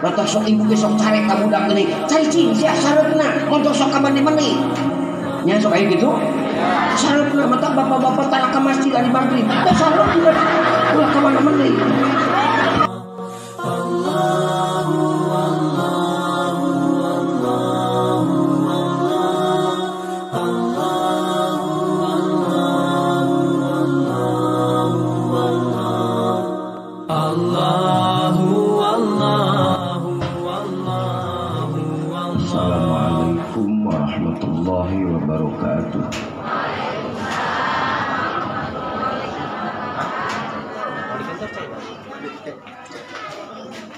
Matak sok ibu ge sok carek ka budak geuning. Cicing sia sareupna, montong sok ka mani-mani. Nya sok aya kitu? Sareupna matak bapak-bapak tara ka masjid ari maghrib. Teh sareupna ulah ka mana-mani. Assalamualaikum warahmatullahi wabarakatuh.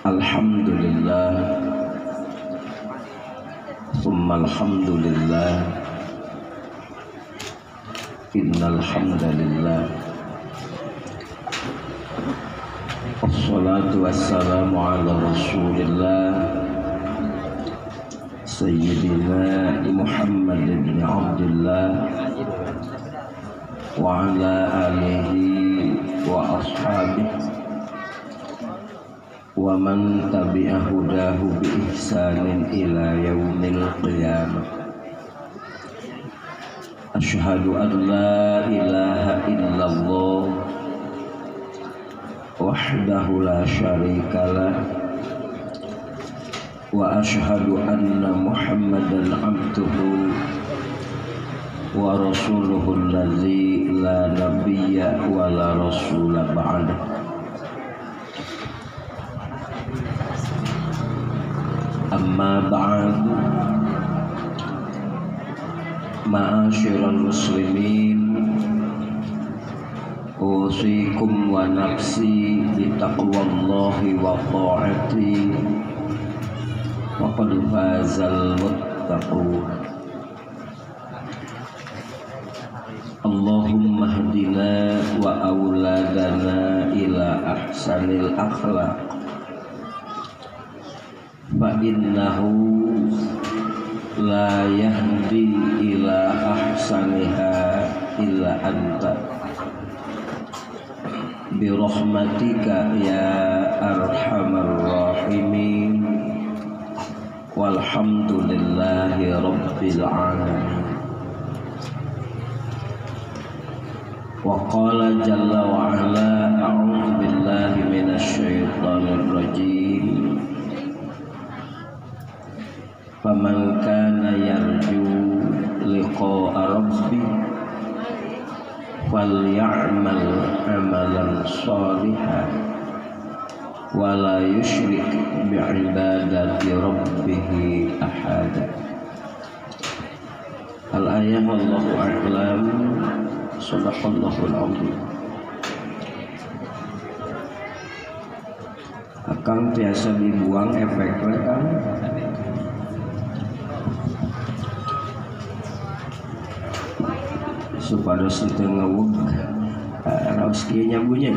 Alhamdulillah, thumma alhamdulillah, innal hamdalillah, wassalatu wassalamu ala rasulillah Sayyidina Muhammad ibn Abdullah wa ala alihi wa ashabihi wa man tabi'a hudahu bi ihsanin ila yaumil qiyamah. Asyhadu an la ilaha illallah wahdahu la syarikalah wa asyhadu anna Muhammadan abduhu wa rasuluhu allazi la nabiyya wa la rasula ba'dahu. Amma ba'du, ma'asyiral muslimin, usikum wa nafsi bi taqwallahi wa ta'ati. Waqad fazal muttaqun. Allahumma hdina wa auladana ila ahsanil akhlaq fa innahu la yahdi ila ahsaniha illa anta bi rahmatika ya arhamar rahimin. Walhamdulillahi rabbil alamin. Wa qala jalla wa ala, a'udzu billahi minasy syaithanir rajim. Faman kana yarju liqa'a rabbih falyamal amalan shalihan wala yusyrik bi'ibadati rabbih ahada. Al-ayah wallahu a'lam. Shadaqallahul azim. Akang biasa dibuang efeknya kan. Supados teu ngeweg raos kieu nya bunyi.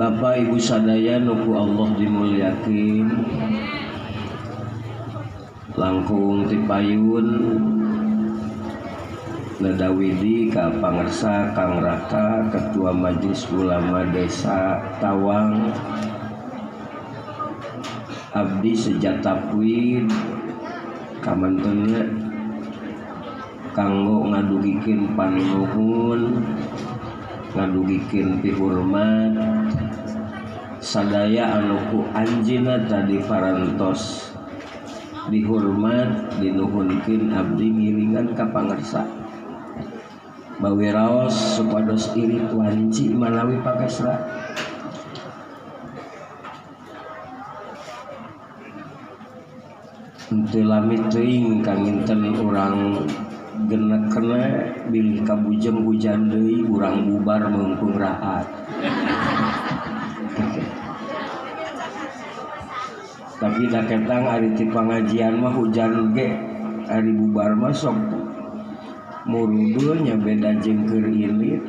Bapak Ibu sadaya nu ku Allah dimuliakeun, langkung ti payun nadawidi ka pangersa Kang Raka, Ketua Majelis Ulama Desa Tawang, abdi sejatapwid kamantenna kanggo ngadugikeun panuhun, ngadugikeun pihormat sadaya anu ku anjeunna tadi parantos dihormat dinuhunkeun abdi ngiringan ka pangersa. Bawi raos supados irit wanci manawi pakasra. Henteu lami teuing kanginten urang genekna bilih kabujeng hujan deui urang bubar meungpeung raat. Tapi da ketang ari ti pangajian mah hujan ge ari bubar mah sok murudul nya beda jeung keur ilit.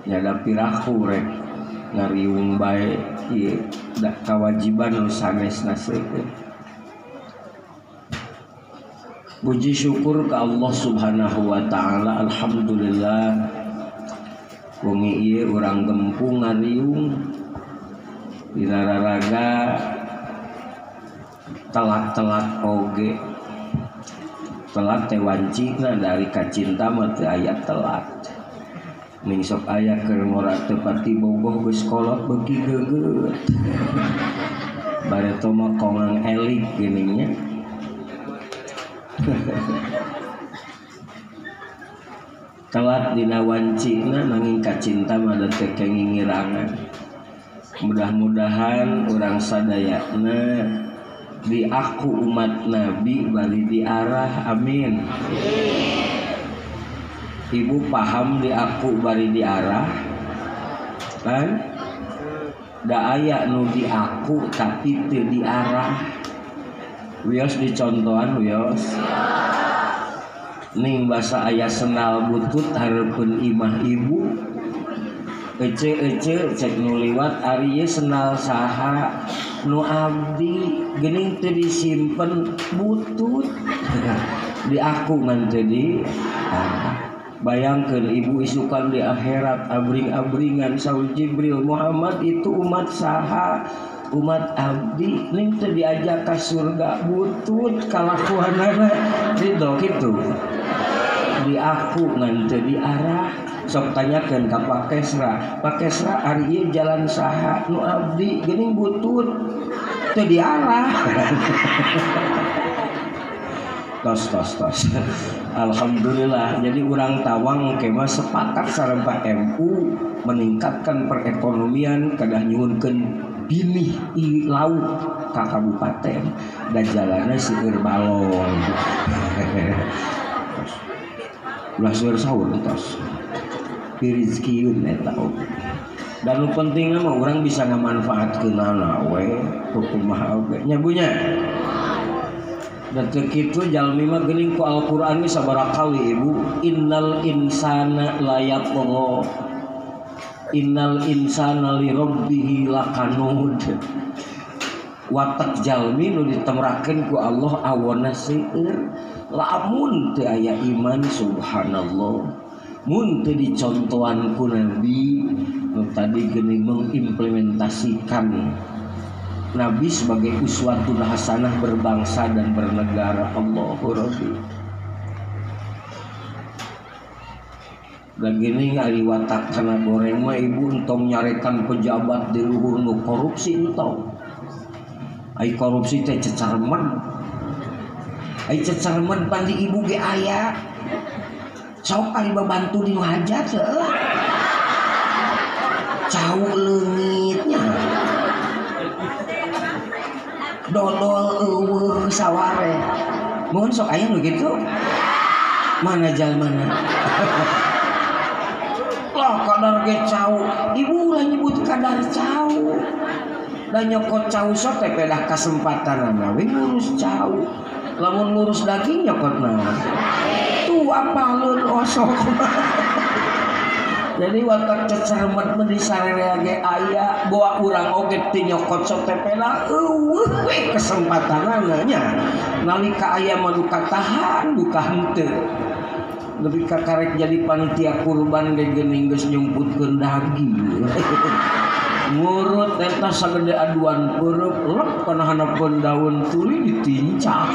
Nya da piraku rek ngariung bae ieu da kawajiban nu sanesna seueur. Puji syukur ke Allah Subhanahu wa taala. Alhamdulillah wengi ieu urang gempung ngariung dina raraga telat-telat oge. Telat teh wancina dari kacinta mah teu aya telat. Ning sok aya keur ngora teu pati bogoh geus kolot beuki geugeut. Bareto mah kongang elik geuning nya. Telat dina wancina nanging kacinta mah da teu kenging ngirangan. Mudah-mudahan urang sadayana diaku umat Nabi bari diarah, amin. Ibu paham diaku bari diarah kan? Da aya nu diaku tapi teu diarah. Wios dicontohan wios. Ning basa aya sendal butut hareupeun imah ibu. Ece-ece cek nu liwat ari ieu sendal saha nu abdi geuning teu disimpen butut. Diaku ngan teu di. Bayangkeun ibu isukan di akhirat abring-abringan saur Jibril, Muhammad itu umat saha? Umat abdi ning teu diajak ka surga butut kalakuanana ridho kitu. Diaku ngan teu diarah. Sok tanyakeun ka Pak Kesra, Pak Kesra ari ieu jalan saha? Nu abdi geuning butut teu diarah. Tos tos tos. Alhamdulillah. Jadi urang Tawang kema sepakat sareng Pak MU meningkatkan perekonomian kedah nyuhunkeun binih i laut ka kabupaten dan jalanna seueur balong. Ulah seueur sahur tos. Pirizkieun eta oge. Dan nu pentingna mah urang bisa ngamanfaatkeunana we kumaha oge nya bu nya. Dan kitu jalmi mah geuning ku Al-Qur'an ge sabaraha kali ibu, innal insana layatgha innal insana li rabbih lakanud. Watak jalmi nu ditemrakeun ku Allah awonna seueur lamun teu aya iman subhanallah. Mun teu dicontohan ku Nabi nu tadi geuning mengimplementasikan Nabi sebagai uswatun hasanah berbangsa dan bernegara. Allahu Rabbi. Dan gini ari watak kana goreng mah ibu entong nyarekan pejabat di luhur nu korupsi entong. Ai korupsi teh cecermen. Ai cecermen pan di ibu ge aya. Sok ari babantu di nu hajat heuh. Cau leungitnya. Dodol eueuh saware. Mohon sok aya nu kitu. Mana jalmana? Lah kadar ge cau. Ibu lah nyebut kadar cau. Da nyokot cau sok teh pedah kasempatanana we ngurus cau. Lamun ngurus daging nyokot naon? Tuh apaleun osok. Jadi watak cecermet mah di sarerea ge aya boa urang oge ti nyokot sok teh pedah eueuh we kesempatanana nya. Nalika aya mah duka tahan duka henteu. Lebih kakarek jadi panitia kurban ge geuning geus nyumputkeun daging. Ngurut eta sagede aduan peureub lep kana handapeun daun tuli ditincak.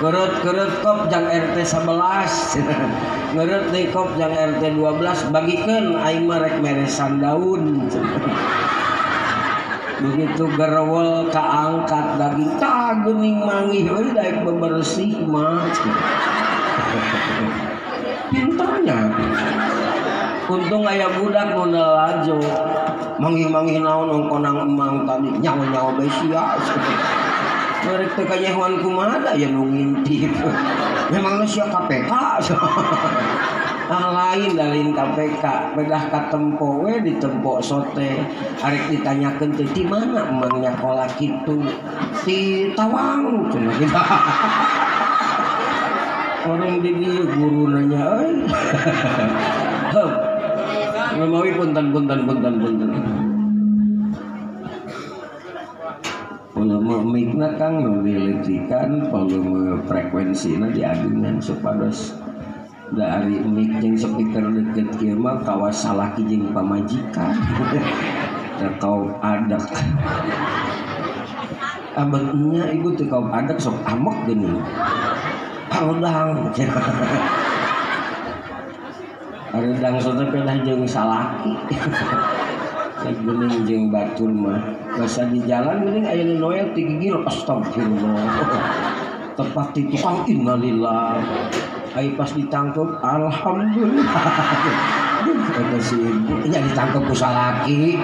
Kerut-kerut kop jang RT 11. Ngerut deui kop jang RT 12 bagikeun aing mah rek meresan daun. Begitu gerewel kaangkat daging tah geuning manggih euy daek bebersih mah. Pinternya. Untung aya budak nu lalajo. Manggih-manggih naon ongkonang emang tadi nyawa-nyawa bae sia. Merek teh kanyahoan kumaha da aya nu ngintip. Memangna sia KPK. Ah lain dalin KPK, pedah katempo we ditempo sote. Arek ditanyakeun teh di mana emang nyakola kitu? Di Tawang cenah. Orang di dieu guru nanya euy. Heup. Mamawi punten punten punten punten. Volume mic-na Kang nu diletikan, volume frekuensina diagengan supados dari mic jeung speaker deket kieu mah kawas salaki jeung pamajikan. Da kaum adak. Abetnya ibu teh kaum adak sok amek geuning. Parodang. Aredang sote pedah jeung salaki. Geuning jeung batur mah. Basa di jalan geuning aya nu noel ti gigir astagfirullah. Tepat di tukang innalillah. Ai pas ditangkep alhamdulillah. Eta si ibu nya ditangkep ku salaki.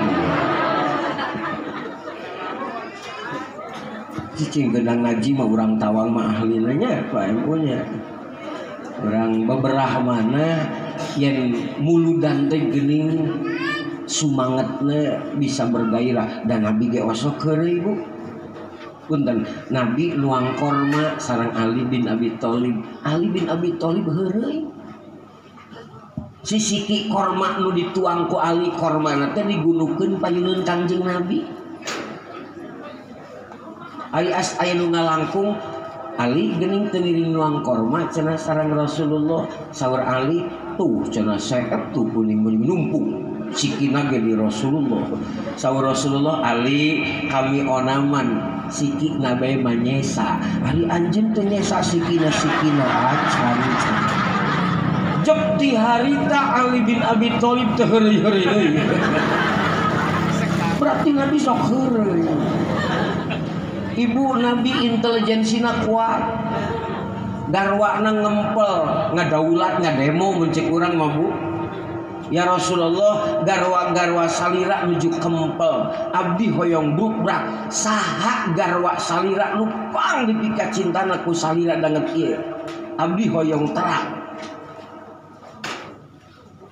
Cicing gedang ngaji mah urang Tawang mah ahlina nya Pak MU nya. Urang beberapa mana yen muludan teh geuning sumangetna bisa bergairah dan Nabi ge osok heureuy ibu. Punten Nabi nuang korma sareng Ali bin Abi Thalib. Ali bin Abi Thalib heureuy. Sisiki korma nu dituang ku Ali kormana teh digunukeun payuneun Kangjeng Nabi. Ali as aya nu ngalangkung Ali geuning teu ngiring nuang korma cenah sareng Rasulullah. Saur Ali tuh cenah seep tuh kuning numpuk sikina ge di Rasulullah. Saur Rasulullah Ali kami onaman siki nabe manyesa. Ali anjeun teu nyesa sikina sikina acan. Jep ti harita Ali bin Abi Thalib teu heureuy-heureuy. Berarti Nabi sok heureuy. Ibu Nabi intelijensina kuat. Garwana ngempel, ngadaulat, ngademo mun cek urang mah Bu. Ya Rasulullah, garwa-garwa salira nuju kempel. Abdi hoyong brukbrak, saha garwa salira nu pang dipika cintana ku salira danget ieu. Abdi hoyong terang.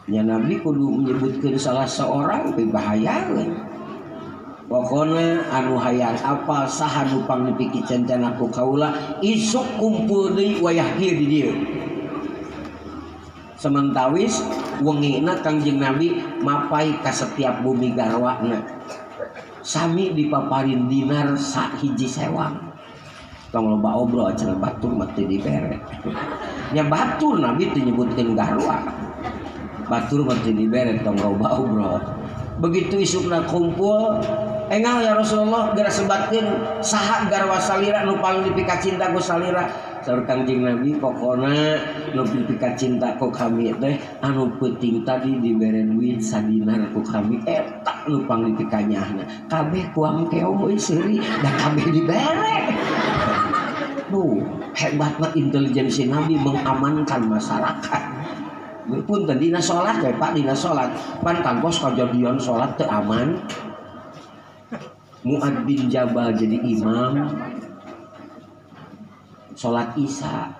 Ya Nabi kudu menyebutkeun salah seorang bebahayaeun. Pokona anu hayang apal saha nu pang dipiki cancana ku kaula isuk kumpul deui wayah kieu di dieu. Sementawis wengina Kangjeng Nabi mapai ka setiap bumi garwana. Sami dipaparin dinar sahiji sewang. Tong loba obrol cenah batur mah teu dibere. Nya batur Nabi teu nyebutkeun garwa. Batur mah teu dibere tong loba obrol. Begitu isukna kumpul, engal ya Rasulullah geura sebatkeun saha garwa salira nu paling dipika cinta ku salira. Saur Kangjeng Nabi pokona nu dipika cinta ku kami teh anu peuting tadi dibere duit sadinar ku kami eta nu pang dipikanyahna. Kabeh kuang keong euy seuri da kabeh dibere. Duh, hebatna intelijensi Nabi mengamankan masyarakat. Punten dina salat we Pak, dina salat pan kantos kajadian salat teu aman. Mu'ad bin Jabal jadi imam salat Isya.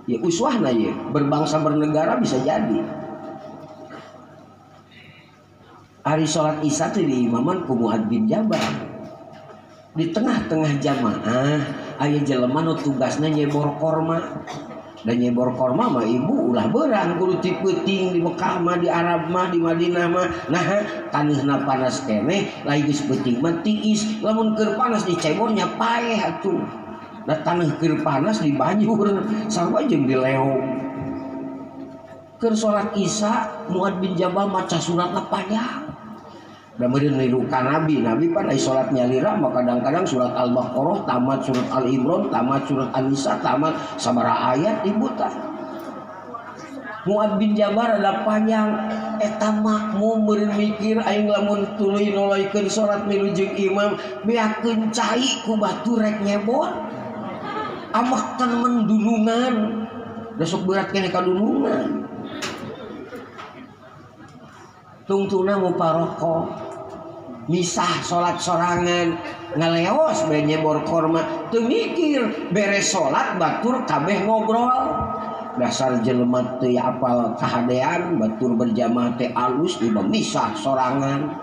Ya uswahna ye, berbangsa bernegara bisa jadi. Hari salat Isya teh diimaman ku Mu'ad bin Jabal. Di tengah-tengah jamaah aya jelema nu tugasna nyebor korma. Dan nyebor korma mah ibu ulah berang kudu ti peuting di Mekah mah di Arab mah di Madinah mah. Nah taneuhna panas keneh lain geus peuting mah tiis lamun keur panas dicebornya paeh atuh. Da taneuh keur panas dibanjur sarua jeung dileong. Keur salat Isya Mu'ad bin Jabal maca suratna panjang. Da meureun niru ka Nabi, Nabi pan ai salat nyalira mah kadang-kadang surat Al-Baqarah tamat, surat Al-Imran tamat, surat An-Nisa tamat, sabaraha ayat ibu tah. Mu'ad bin Jabal ada panjang eta makmum meureun mikir aing lamun tuluy noloykeun salat milu jeung imam beakeun cai ku batur rek nyebor. Amak tan mendulungan. Da sok berat keneh ka dulungan. Tungtuna muparoko misah salat sorangan ngaleos bae nyebor korma teu mikir beres salat batur kabeh ngobrol dasar jelema teu apal kahadean batur berjamaah teh alus ieu misah sorangan.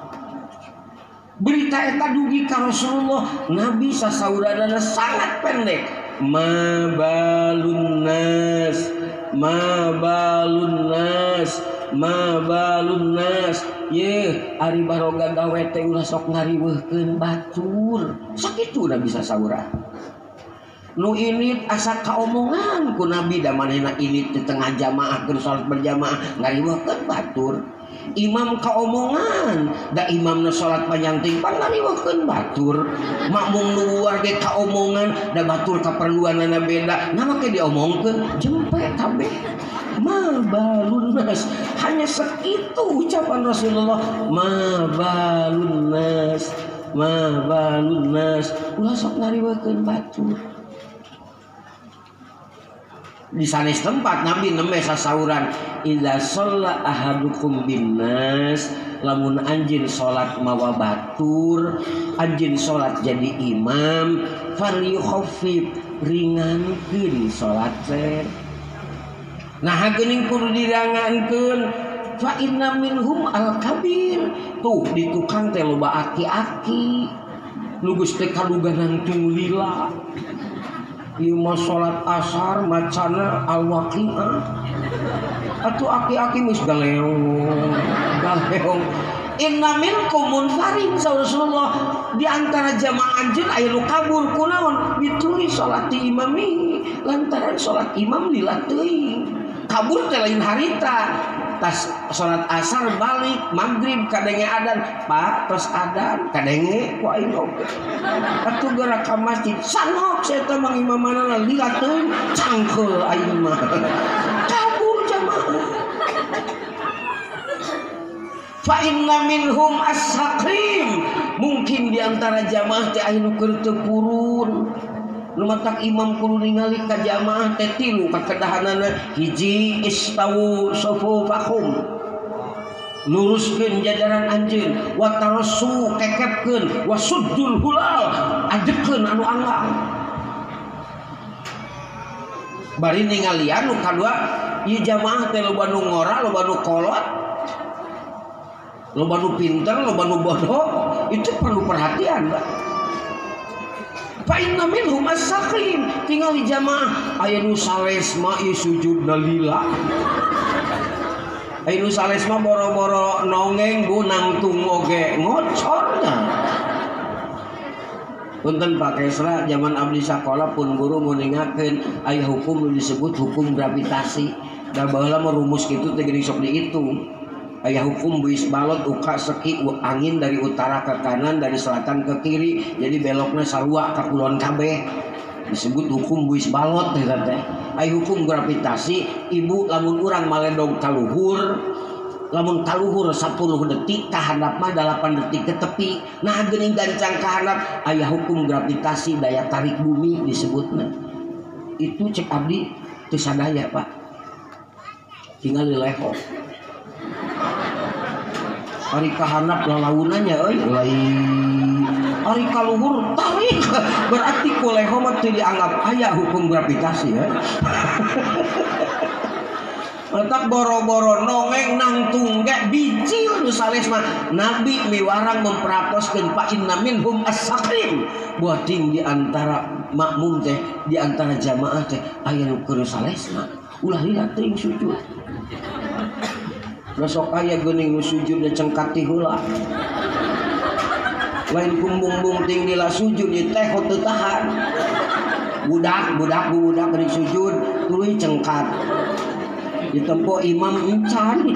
Berita eta dugi ka Rasulullah, Nabi sasauranana sangat pendek. Ma balun nas, ma balun nas, ma balun nas Ye ari baroga gawe teh ulah sok ngariweuhkeun batur. Sakitu da bisa saurah. Nu init asa kaomongan ku Nabi da manehna init di tengah jamaah keur salat berjamaah ngariweuhkeun batur. Imam kaomongan da imamna salat panjang teuing pan ngariweuhkeun batur. Makmum nu luar ge kaomongan da batur kaperluanana beda. Nah make diomongkeun jempe kabeh. Ma balun nas, hanya segitu ucapan Rasulullah. Ma balun nas, ma balun nas, ulah sok ngariweuhkeun batur. Di sanes tempat Nabi nembe sasauran idza shalla ahadukum binnas, lamun anjeun salat mawa batur, anjeun salat jadi imam, falyukhaffif, ringankeun salat teh. Nah geuning kudu diringankeun, fa inna minhum al-kabir. Tuh di tukang teh loba aki-aki nu geus teh kaduga nangtung lila. Ieu mah salat asar macana al-waqiah. Atuh aki-aki geus galeong, galeong. Inna minkum munfarin sa Rasulullah, di antara jamaah anjeun aya nu kabur kunaon bituli salati imami, lantaran salat imam lila teuing. Kabur teh lain harita. Tas salat asar balik maghrib kadenge adan, Pak tos adan kadenge ku aing oge. Atuh geura ka masjid sanok saya mang imamanana lila teuing cangkeul aing mah. Kabur jamaah. Fa inna minhum as-saqim, mungkin di antara jamaah teh aya nu keur teu purun. Nu matak imam kudu ningali ka jamaah teh tilu kakedahanana. Hiji, istawu sufufakum, luruskeun jajaran anjeun, wa tarassu kekepkeun, wa suddul hulal, ajekeun anu anggang. Bari ningalian nu kadua, ieu jamaah teh loba nu ngora, loba nu kolot, loba nu pinter, loba nu bodoh, itu perlu perhatian, Pak. Fa inna minhum as-saqim, tinggal di jamaah aya nu salesma ieu sujudna lila. Aya nu salesma boro-boro nongeng bu nangtung oge ngocorna. Punten Pak Kesra, zaman abdi sakola pun guru nguningakeun aya hukum nu disebut hukum gravitasi. Da baheula mah rumus kitu teh geuning sok dihitung. Aya hukum buis balot uka seki angin dari utara ke kanan, dari selatan ke kiri, jadi beloknya sarua ka kulon kabeh, disebut hukum buis balot teh teh. Aya hukum gravitasi, ibu lamun urang maledog ka luhur, lamun ka luhur 10 detik ka handap mah 8 detik ke tepi. Nah geuning gancang ka handap, aya hukum gravitasi daya tarik bumi disebutna. Itu cek abdi teu sadaya Pak, tinggal di leho. Ari kahanap lalaunannya euy, lain. Ari kaluhur tarik, berarti ku leho mah teu dianggap aya hukum gravitasi ya. Letak boro-boro nongeng nangtung ge bijil nu sales mah. Nabi miwarang memperatoskeun fa inna minhum as-saqim. Buating di antara makmum teh, di antara jamaah teh aya nu keur sales mah. Ulah lila teuing sujud. Besok aya geuning nu sujud da cengkat ti heula. Lain kumbung-bung ting lila sujud ieu teh teu tahan. Budak budak budak geuning sujud tuluy cengkat. Ditempo imam encan.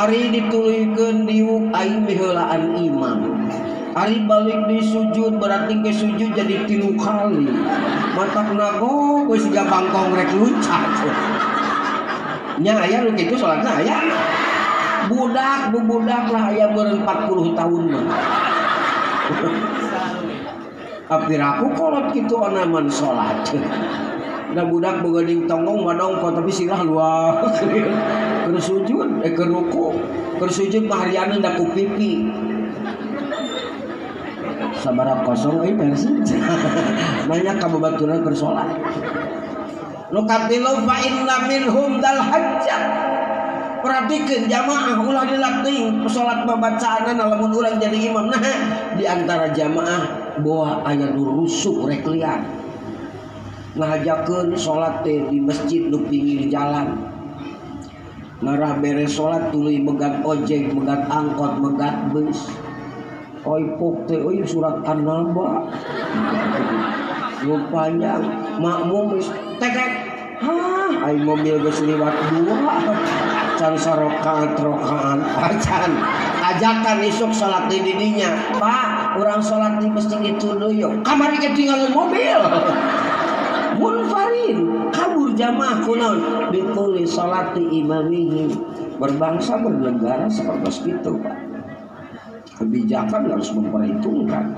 Ari dituluykeun diuk aing miheulaan imam. Ari balik di sujud berarti ke sujud jadi 3 kali. Matak nago geus siga bangkong rek luncat. Nya aya nu kitu salatna aya. Budak bubudak lah aya meureun 40 tahun mah. Apiraku kolot kitu onaman salat. Da budak beugeuding tonggong madongko tapi sirah luar. Keur sujud keur ruku, keur sujud mah harianeun da ku pipi. Sabaraha kosong euy beres. Nanya ka babaturan keur salat. Nu katilu fa inna minhum dal hajjat. Perhatikeun jamaah ulah dilatih salat babacaanna lamun urang jadi imam. Nah di antara jamaah boa aya nu rusuk rek liar. Ngahajakeun salat teh di masjid nu pinggir jalan. Ngarah beres salat tuluy megat ojek, megat angkot, megat bus. Oi pok teh euy surat An-Naba. Nu panjang makmum geus tekek. Hah, ai mobil geus liwat dua. Can sarokaat rokaat acan. Ajakan isuk salat di didinya. Pak, urang salat di masjid itu deui. Kamari ge tinggal mobil. Munfarin kabur jamaah kunaon ditulis salati imamihim. Berbangsa bernegara seperti itu Pak. Kebijakan harus memperhitungkan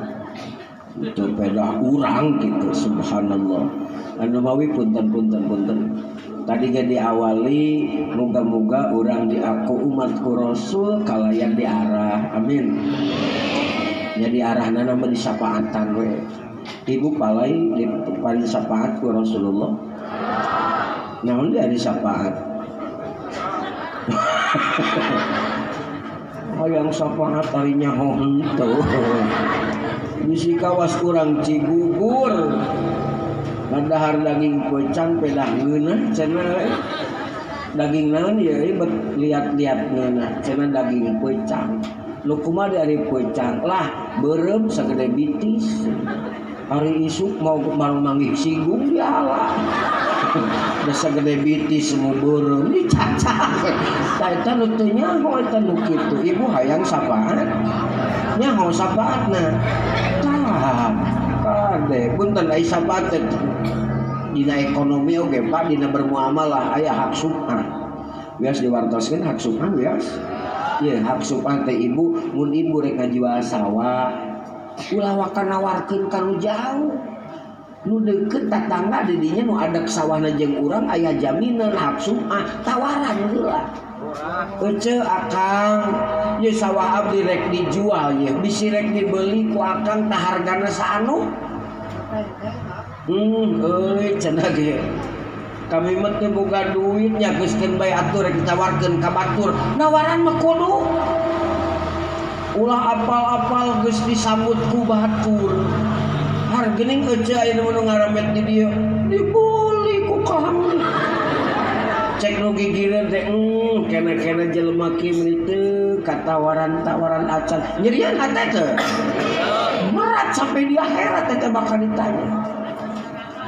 itu pedah urang gitu. Subhanallah. Anu mawi punten tadi ge diawali muga-muga urang diaku umat ku Rasul kalayan diarah. Amin. Jadi arahna mah disapaatan we. Ibu palai di syafaat ku Rasulullah. Naon dia disyafaat? Hayang syafaat ari nyaho henteu. Bisi kawas urang Cigugur. Ngadahar daging peucang pedah ngeunah cenah. Daging naon ieu bet liat-liat ngeunah cenah daging peucang. Lu kumaha dari peucang lah beureum sagede bitis. Hari isuk mau manggih singgung diala. Desa gede bitis mau beureum dicacak. Tah eta nu teu nyaho eta nu kitu. Ibu hayang syafaat. Nyaho syafaatna. Tah kade punten ai syafaat teh dina ekonomi oge Pak, dina bermuamalah aya hak subah. Wias diwartoskeun hak subah wias. Ye hak subah teh ibu mun ibu rek ngajual sawah ulah waka nawarkeun ka nu jauh. Nu deukeut tatangga di dinya nu adek sawahna jeung urang aya jaminan hak sum'ah tawaran heula. Ece akang ye sawah abdi rek dijual ye bisi rek dibeli ku akang tah hargana saanu. Euy cenah ge. Kami mah teu boga duit nya geuskeun bae atuh rek ditawarkeun ka batur. Nawaran mah kudu ulah apal-apal geus disambut ku batur. Hargening ece aya nu ngaramet di dieu dibuli ku kami. Cek nu gigireun teh kena-kena jelema kieu meuni teu katawaran-tawaran acan. Nyerian hate teh. Berat sampai di akhirat teh bakal ditanya.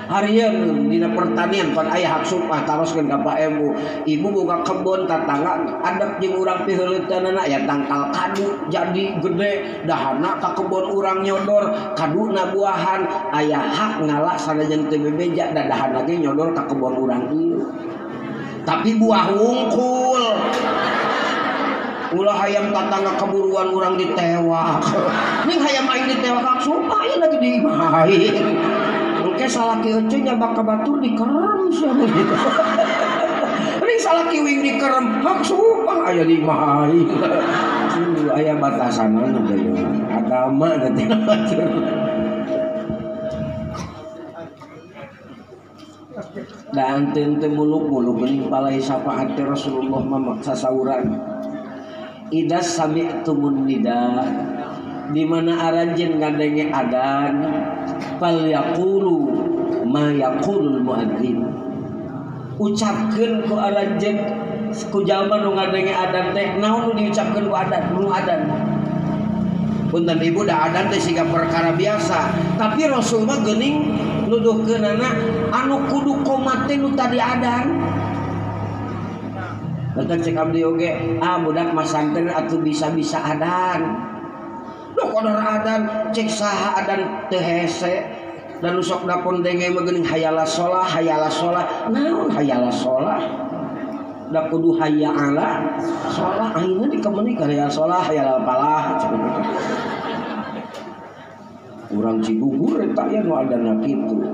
Harian dina pertanian pan aya hak sumpah taroskeun ka Pak Emu. Ibu boga kebon tatangga adep jeung urang piheuleuteunnana aya tangkal kadu jadi gede dahana ka kebon urang nyodor kaduna buahan aya hak ngala sanajan teu bebeja dadahan ge nyodor ka kebon urang ieu. Tapi buah wungkul. Ulah hayam tatangga keburuan urang ditewak. Ning hayam aing ditewak hak sumpah ieu lagi diimahin. Engke salaki ece nyabak ka batur dikerem sia begitu. Ini salaki wing dikerem hak sumpah aya di imah aing. Aya batasanana deui. Agama teh. Da anteun teh muluk-muluk geuning palai syafaat teh Rasulullah mah sasauran. Idza sami'tumun nida di mana aranjeun ngadenge adan fal yaqulu ma yaqulul muadzin. Ucapkeun ku aranjeun ku jalma nu ngadenge adan teh naon nu diucapkeun ku adan nu adan. Punten ibu da adan teh siga perkara biasa, tapi Rasul mah geuning nuduhkeunana anu kudu qomat teh nu tadi adan. Tah cek abdi oge, ah budak mah santren atuh bisa-bisa adan. Duh kodar adan cek saha adan teu hese dan sok dapon denge mah geuning hayala sholah naon hayala sholah da kudu hayya ala sholah ayeuna dikemeuni ka hayala sholah hayala palah urang Cigugur eta aya nu adana kitu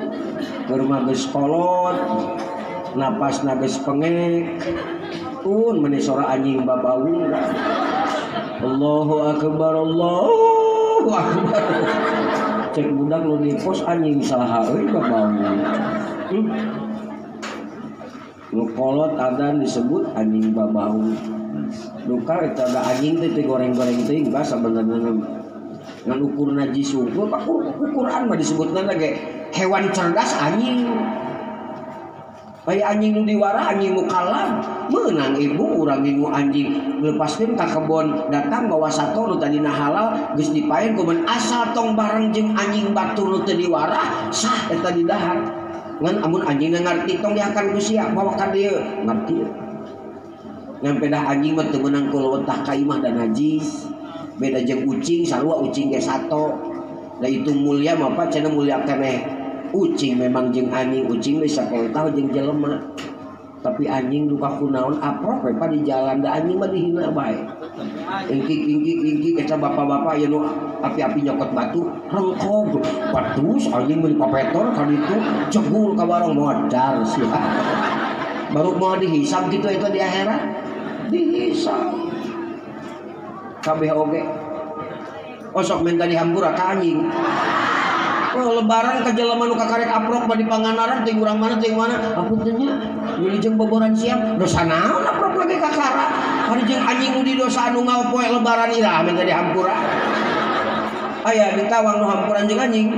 keur mah geus kolot napasna geus pengek pun meni sora anjing babaung. Allahu akbar Allahu akbar. Cek budak nu di pos anjing saha euy babaung. Nu kolot adan disebut anjing babaung. Duka eta da anjing teh goreng-goreng teuing bah sabenerna ngan ukur najis unggul pak Quran mah disebutna ge hewan cerdas anjing. Aya anjing nu diwarah anjing nu kalam meunang ibu urang ngingu anjing lepaskeun ka kebon datang bawa sato nu tadina halal geus dipaen kumaha asal tong bareng jeung anjing batur nu teu diwarah sah eta didahar ngan amun anjingna ngarti tong dihakan ku sia bawa ka dieu ngarti ngan pedah anjing mah teu meunang kulewetah ka imah dan najis beda jeung ucing sarua ucing ge sato da itu mulia mah apa cenah mulia keneh ucing memang jeung anjing ucing bisa tahu jeung jelema tapi anjing duka kunaon aprok we di jalan da anjing mah dihina bae ingkik ingkik ingkik eta bapak-bapak aya nu api-api nyokot batu rengkog patus anjing meuli papetor ka ditu jegul ka warung modar sia baru mau dihisab gitu itu di akhirat dihisab kabeh oge osok minta dihampura ka anjing. Oh, lebaran ka jelema nu kakarek aprok badi Pangandaran ting urang mana ting mana apunten nya wilujeng boboran siang dosa naon aprok lagi kakara hari jeung anjing nu di dosa anu ngapoe lebaran iraha minta dihampura aya di Tawang nu hampuran jeung anjing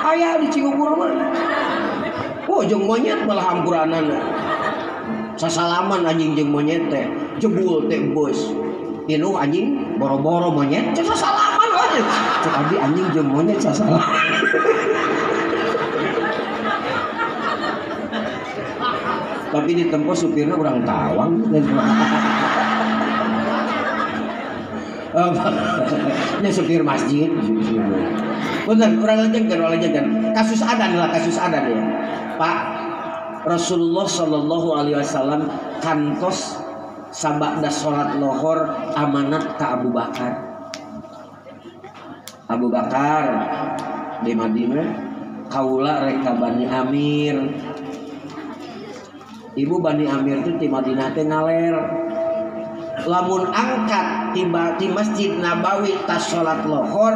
aya di Cigugur mah oh jeung monyet malah hampuranana sasalaman anjing jeung monyet teh jebul teh bos inu anjing boro-boro monyet sasalaman aja cek abdi anjing jeung monyet sasalaman. Tapi di tempo supirna urang Tawang ini supir masjid bener kurang lejengkeun kasus adan lah kasus adan ya Pak. Rasulullah Shallallahu Alaihi Wasallam kantos sabada sholat lohor amanat ke Abu Bakar. Abu Bakar di Madinah kaula reka Bani Amir. Ibu Bani Amir itu di Madinah teh ngaler. Lamun angkat tiba di Masjid Nabawi tas sholat lohor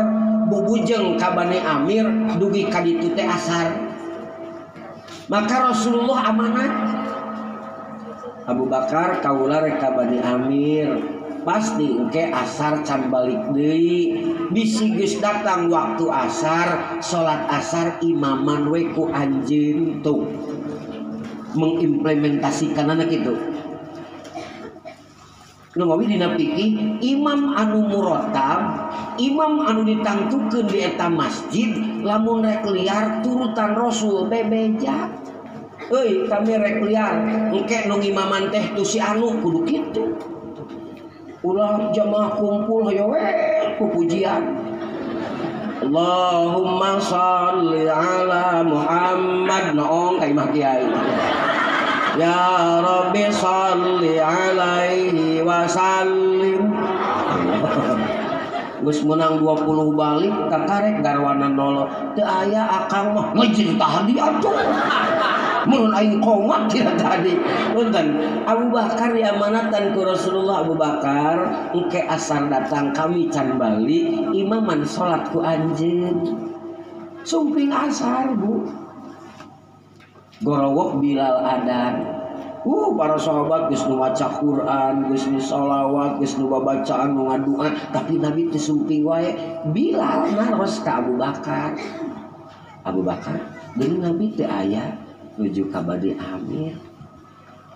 bubujeng ka Bani Amir dugi ka ditu teh asar. Maka Rasulullah amanat Abu Bakar kaula reka Bani Amir pasti engke asar can balik deui bisi geus datang waktu asar salat asar imaman we ku anjeun tuh mengimplementasikan anak itu nu ngawi dina fikih imam anu murotab imam anu ditangtukeun di eta masjid lamun rek liar turutan Rasul bebeja euy kami rek liar engke nu ngimaman teh tu si anu kudu kitu ulah jamaah kumpul hayo we ku pujian Allahumma shalli ala Muhammad noong ka imah kiai ya Rabbi shalli alaihi wa sallim geus meunang 20 balik kakarek garwana nolo teu aya akang mah ngeujeun tadi atuh mun aing qomat tidak tadi punten Abu Bakar diamanatan ku Rasulullah. Abu Bakar engke asar datang kami can balik imaman salat ku anjeun sumping asar bu gorowok Bilal adan. Para sahabat geus nu maca Quran, geus nu sholawat, geus nu babacaan, nu ngadua, tapi Nabi teu sumping wae. Bilal naros ka Abu Bakar. Abu Bakar, deui Nabi teu aya nuju ka Bani Amir.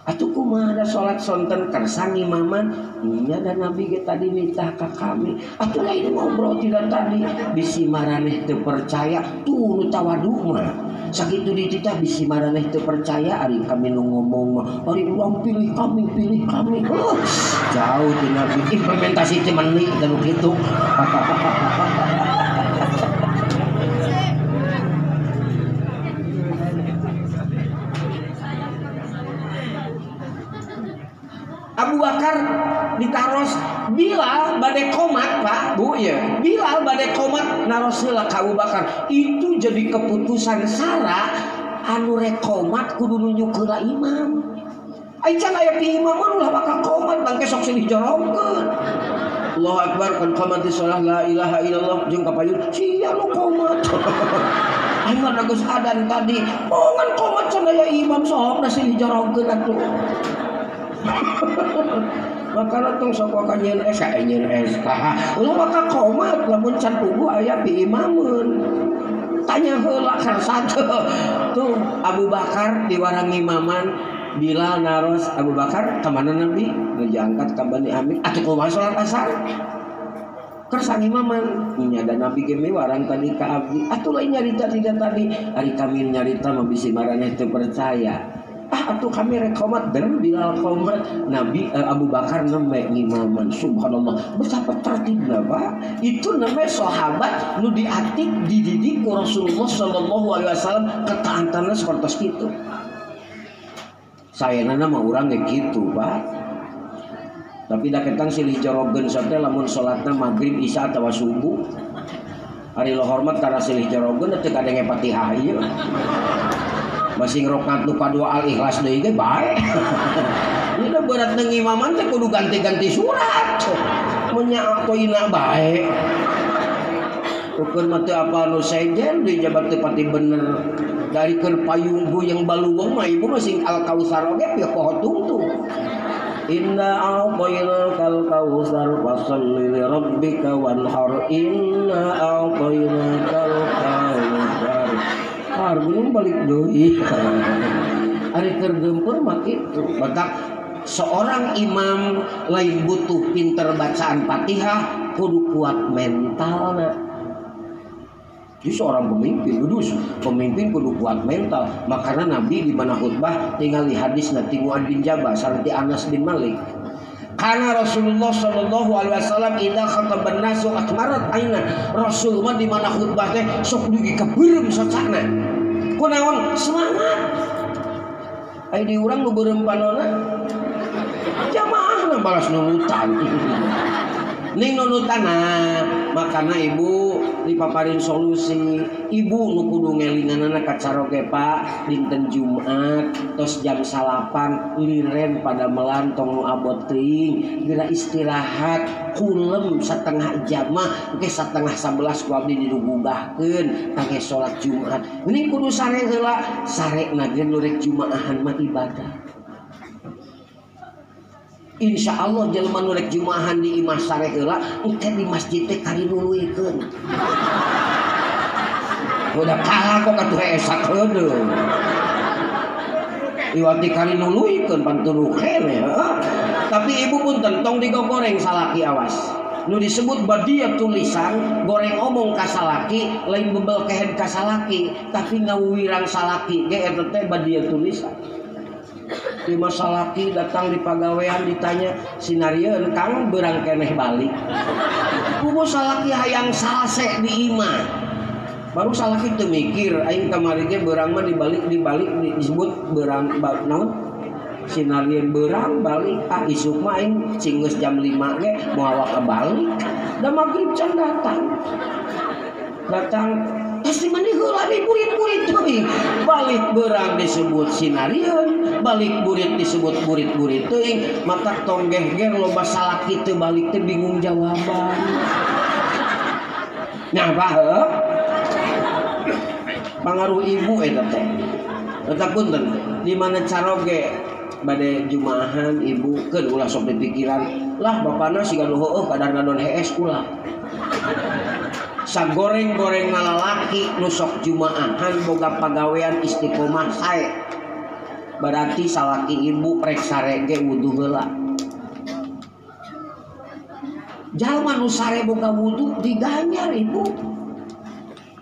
Atuh kumaha da salat sonten kersa ngimaman? Nya da Nabi ge tadi nitah ka kami. Atuh lain ngobrol tidak tadi bisi maraneh teu percaya tuh nu tawadu mah. Sakitu dititah bisi maraneh teu percaya ari kami nu ngomong mah ari urang pilih kami pilih kami. Jauh ti Nabi implementasi teh meuni da nu kitu. Abu Bakar ditaros Bilal bade komat Pak Bu ya Bilal bade komat naros heula ka Abu Bakar itu jadi keputusan sara anu rek komat kudu nunjuk heula imam ai can aya pi imam mah ulah bakal komat bangke sok silih jorongkeun Allahu akbar kan qamati shalah la ilaha illallah jeung kapayun sia nu komat aing mah geus adan tadi oh ngan komat can aya imam sok da silih jorongkeun atuh Makana tong sok waka nyeun SK nyeun SK. Ulah waka komat lamun can puguh aya piimameun. Tanya heula karsa tuh Abu Bakar diwarang ngimaman Bilal naros Abu Bakar ka mana Nabi? Nu diangkat ka Bani Amir. Atuh kumaha salat asar? Kersa ngimaman nya da Nabi ge miwarang tadi ka abdi. Atuh lain nyarita tidak tadi. Ari kami nyarita mah bisi maraneh teu percaya. Ah atuh kami rek qomat dan Bilal qomat Nabi Abu Bakar nembe ngimaman. Subhanallah betapa tertibna Pak. Itu namanya sahabat nu diatik dididik ku Rasulullah sallallahu alaihi wasallam ketaatanna sapertos kitu. Sayenana mah urang ge kitu Pak. Tapi da ketang silih jorogeun teh lamun salatna maghrib isya atawa subuh. Ari lo hormat kana silih jorogeun teu kadenge Fatihah ieu. Masih ngerokat nu kadua al-ikhlas deui ge bae. Ini da berat ngimaman teh kudu ganti-ganti surat. Mun nya atoina bae. Ukur mah teu apa nu sejen di jabat teu pati bener. Dari keur payung yang baluweung mah ibu mah sing al-kautsar oge pih poho tungtung. Inna a'tainakal kautsar fasholli li rabbika wanhar. Inna a'tainakal kautsar. Hargun balik deui. Ari keur geumpeur mah kitu. Batak seorang imam lain butuh pinter bacaan Fatihah, kudu kuat mentalna. Jadi seorang pemimpin, kudus pemimpin kudu kuat mental. Makanya Nabi di mana khutbah tinggal di hadis nanti Mu'adz bin Jabal sareng Anas bin Malik. Karena Rasulullah sallallahu alaihi wasallam idza khataban nasu akmarat aina. Rasul mah di mana khutbah teh sok dugi ka beureum socana. Kunaon? Semangat. Ai di urang nu beureum panona jamaahna balas nunutan. Ning nunutana makana ibu dipaparin solusi. Ibu nu kudu ngelinganana ka caroge Pak dinten Jumat tos jam 9 liren pada melantong nu abot teuing geura istirahat kulem setengah jam mah engke 10:30 ku abdi didugugahkeun kangge salat Jumat. Ini kudu sare heula, sarena ge nu rek jumaahan mah ibadah. Insya Allah jelema nu rek jumaahan di imah sare heula engke di masjid teh karinuluikeun. Udah kalah kok atuh esak heudeung. Iwati karinuluikeun pantuluh keneh. Tapi ibu pun tentong digogoreng salaki awas. Nu disebut badia tulisan goreng omong ka salaki lain bebel kehed ka salaki tapi ngawirang salaki ge eta teh badia tulisan. Di masa laki datang di pagawean ditanya sinarieun Kang beurang keneh balik. Kubu salaki hayang salse di imah. Baru salaki teu mikir aing kamari ge beurang mah dibalik disebut beurang naon? Sinarieun beurang balik ah isuk mah aing cing geus jam 5 ge moal ka balik. Da magrib can datang. Datang pasti mandi heula di burit-burit teuing. Balik beurang disebut sinarieun, balik burit disebut burit-burit teuing. Matak tong gehger loba salaki teu balik teh bingung jawaban. Nah, heuh? Pangaruh ibu eta teh. Eta punten, di mana caroge bade jumaahan ibu keun ulah sok dipikiran, lah bapana siga nu heueuh kadar ngadon hees ulah. Sagoreng-goreng lalaki nu sok jumaahan boga pagawean istiqomah sae. Berarti salaki ibu rek sare ge wudu heula. Jalma nu sare boga wudu diganjar ibu.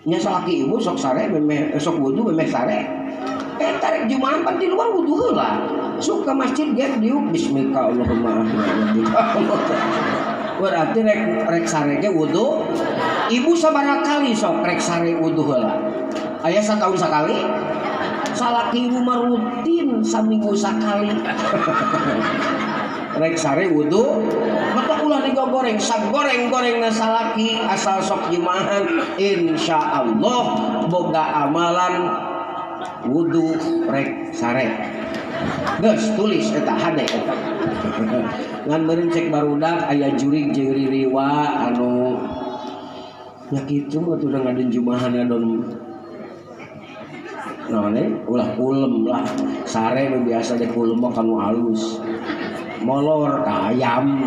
Nya salaki ibu sok sare memeh sok wudu memeh sare. Eta rek jumaahan pan di luar wudu heula. Sok ka masjid ge diuk bismillah Allahumma. Berarti rek sare ge wudu. Ibu sabaraha kali sok rek sare wudu heula? Aya satahun sakali? Salaki ibu mah rutin saminggu sakali. Rek sare wudu, mata ulah digoreng, sagoreng-gorengna salaki asal sok jumaahan insyaallah boga amalan wudu rek sare. Geus tulis eta hade eta. Ngan meureun cek barudak aya jurig jeung ririwa anu nya kitu atuh da ngaden jumahan ngadon naon ulah kulem lah sare nu biasa deh kulem mah kanu alus molor ka ayam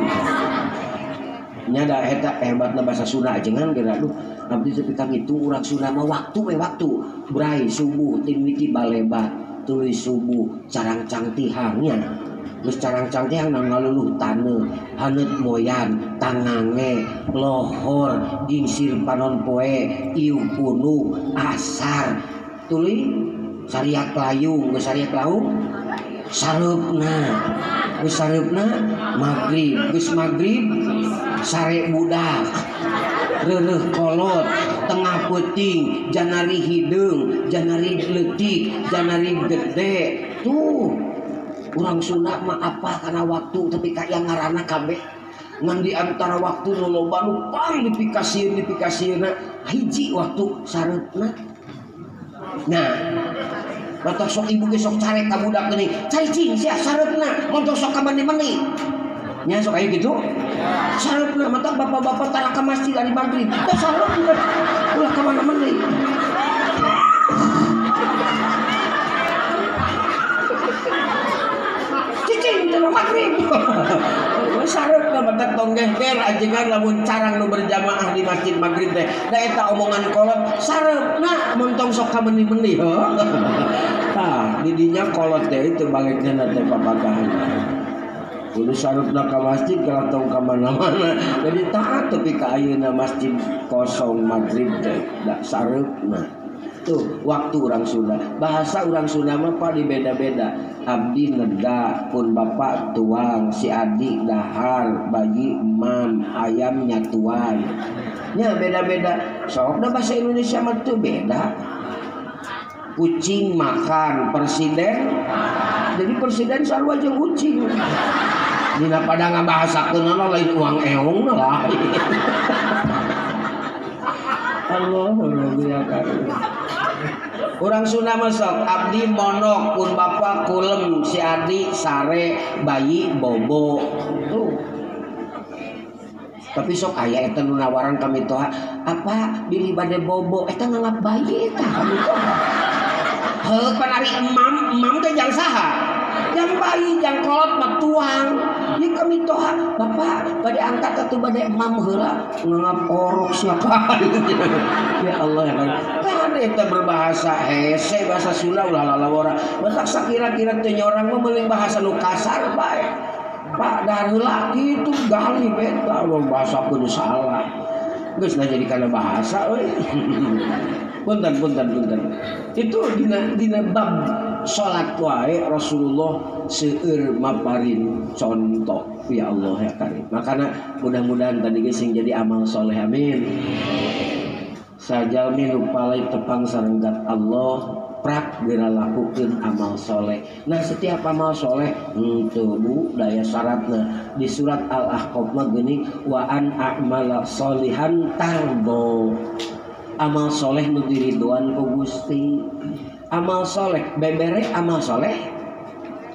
nya da eta hebatna bahasa Sunda ajengan geura aduh Abdi teu ka ngitung urang Sunda mah waktu we waktu. Brai subuh timiti balebat, tuluy subuh carangcang tihangnya. Geus carangcang tihang ngaluluh taneuh, haneut moyan, tangange, lohor, gingsir panon poe, iuh punuk, asar. Tuluy sariak layung, geus sariak laung sareupna. Geus sareupna magrib, geus magrib sare budak. Reureuh kolot, tengah peuting, janari hideung, janari leutik, janari gede. Tuh urang Sunda mah apa kana waktu tapi kaya ngaranna kabeh. Ngan di antara waktu nu loba nu pang dipikasieun hiji waktu sareupna. Nah, batok sok ibu ge sok carek ka budak geuning. Cicing sia sareupna, mun sok ka mani-mani. Nya sok aya kitu? Sareupna mata bapak-bapak tara ka masjid ari magrib. Teh sareupna ulah ka mana-mana. Cicing teh magrib. Sareupna mata tong geger ajengan lamun carang nu berjamaah di masjid magrib teh. Da eta omongan kolot sareupna mun tong sok ka meuni-meuni heuh. Tah di dinya kolot teh teu balikna teh papatahan. Kudu sareupna ka masjid kalau tong ka mana-mana. Jadi taat tepi ka ayeuna masjid kosong magrib teh da sareupna. Tuh waktu urang Sunda. Bahasa urang Sunda mah pak dibeda-beda. Abdi neda pun bapak tuang, si adik dahar, bayi emam, ayam nyatuan. Nya beda-beda. Sok da bahasa Indonesia mah teu beda. Kucing makan, presiden. Jadi presiden sarua jeung kucing. Dina pada ngabahasakeunana lain uang eong lah. Allah ya karim. Urang Sunda mah sok abdi monok pun bapak kulem si adik sare bayi bobo. Tuh. Tapi sok aya eta nu nawaran kami toha apa bilih bade bobo eta nganggap bayi eta kami toha. Heuh panari emam, emam teh jang saha? Jang bayi, jang kolot mah tuang. Ieu kami toha bapak bade angkat atuh bade emam heula nganggap orok sia ka. Ya Allah ya kan. Kan eta berbahasa hese bahasa Sunda ulah lalawara. Matak sakira-kira teh nyorang mah meuling bahasa nu kasar bae. Pak dahar heula kitu gali beta bahasa kudu salah. Geus lah jadi kana bahasa euy. Punten punten punten. Itu dina bab salat wae Rasulullah seueur maparin contoh ya Allah ya karim. Makana mudah-mudahan tadi ge sing jadi amal soleh amin. Sajalmi nu palai tepang sareng zat Allah prak geura lakukeun amal soleh. Nah setiap amal soleh henteu bu daya syaratna di surat Al-Ahqaf mah geuning wa an a'mala solihan tardo. Amal soleh nu diridoan ku Gusti. Amal soleh bebere amal soleh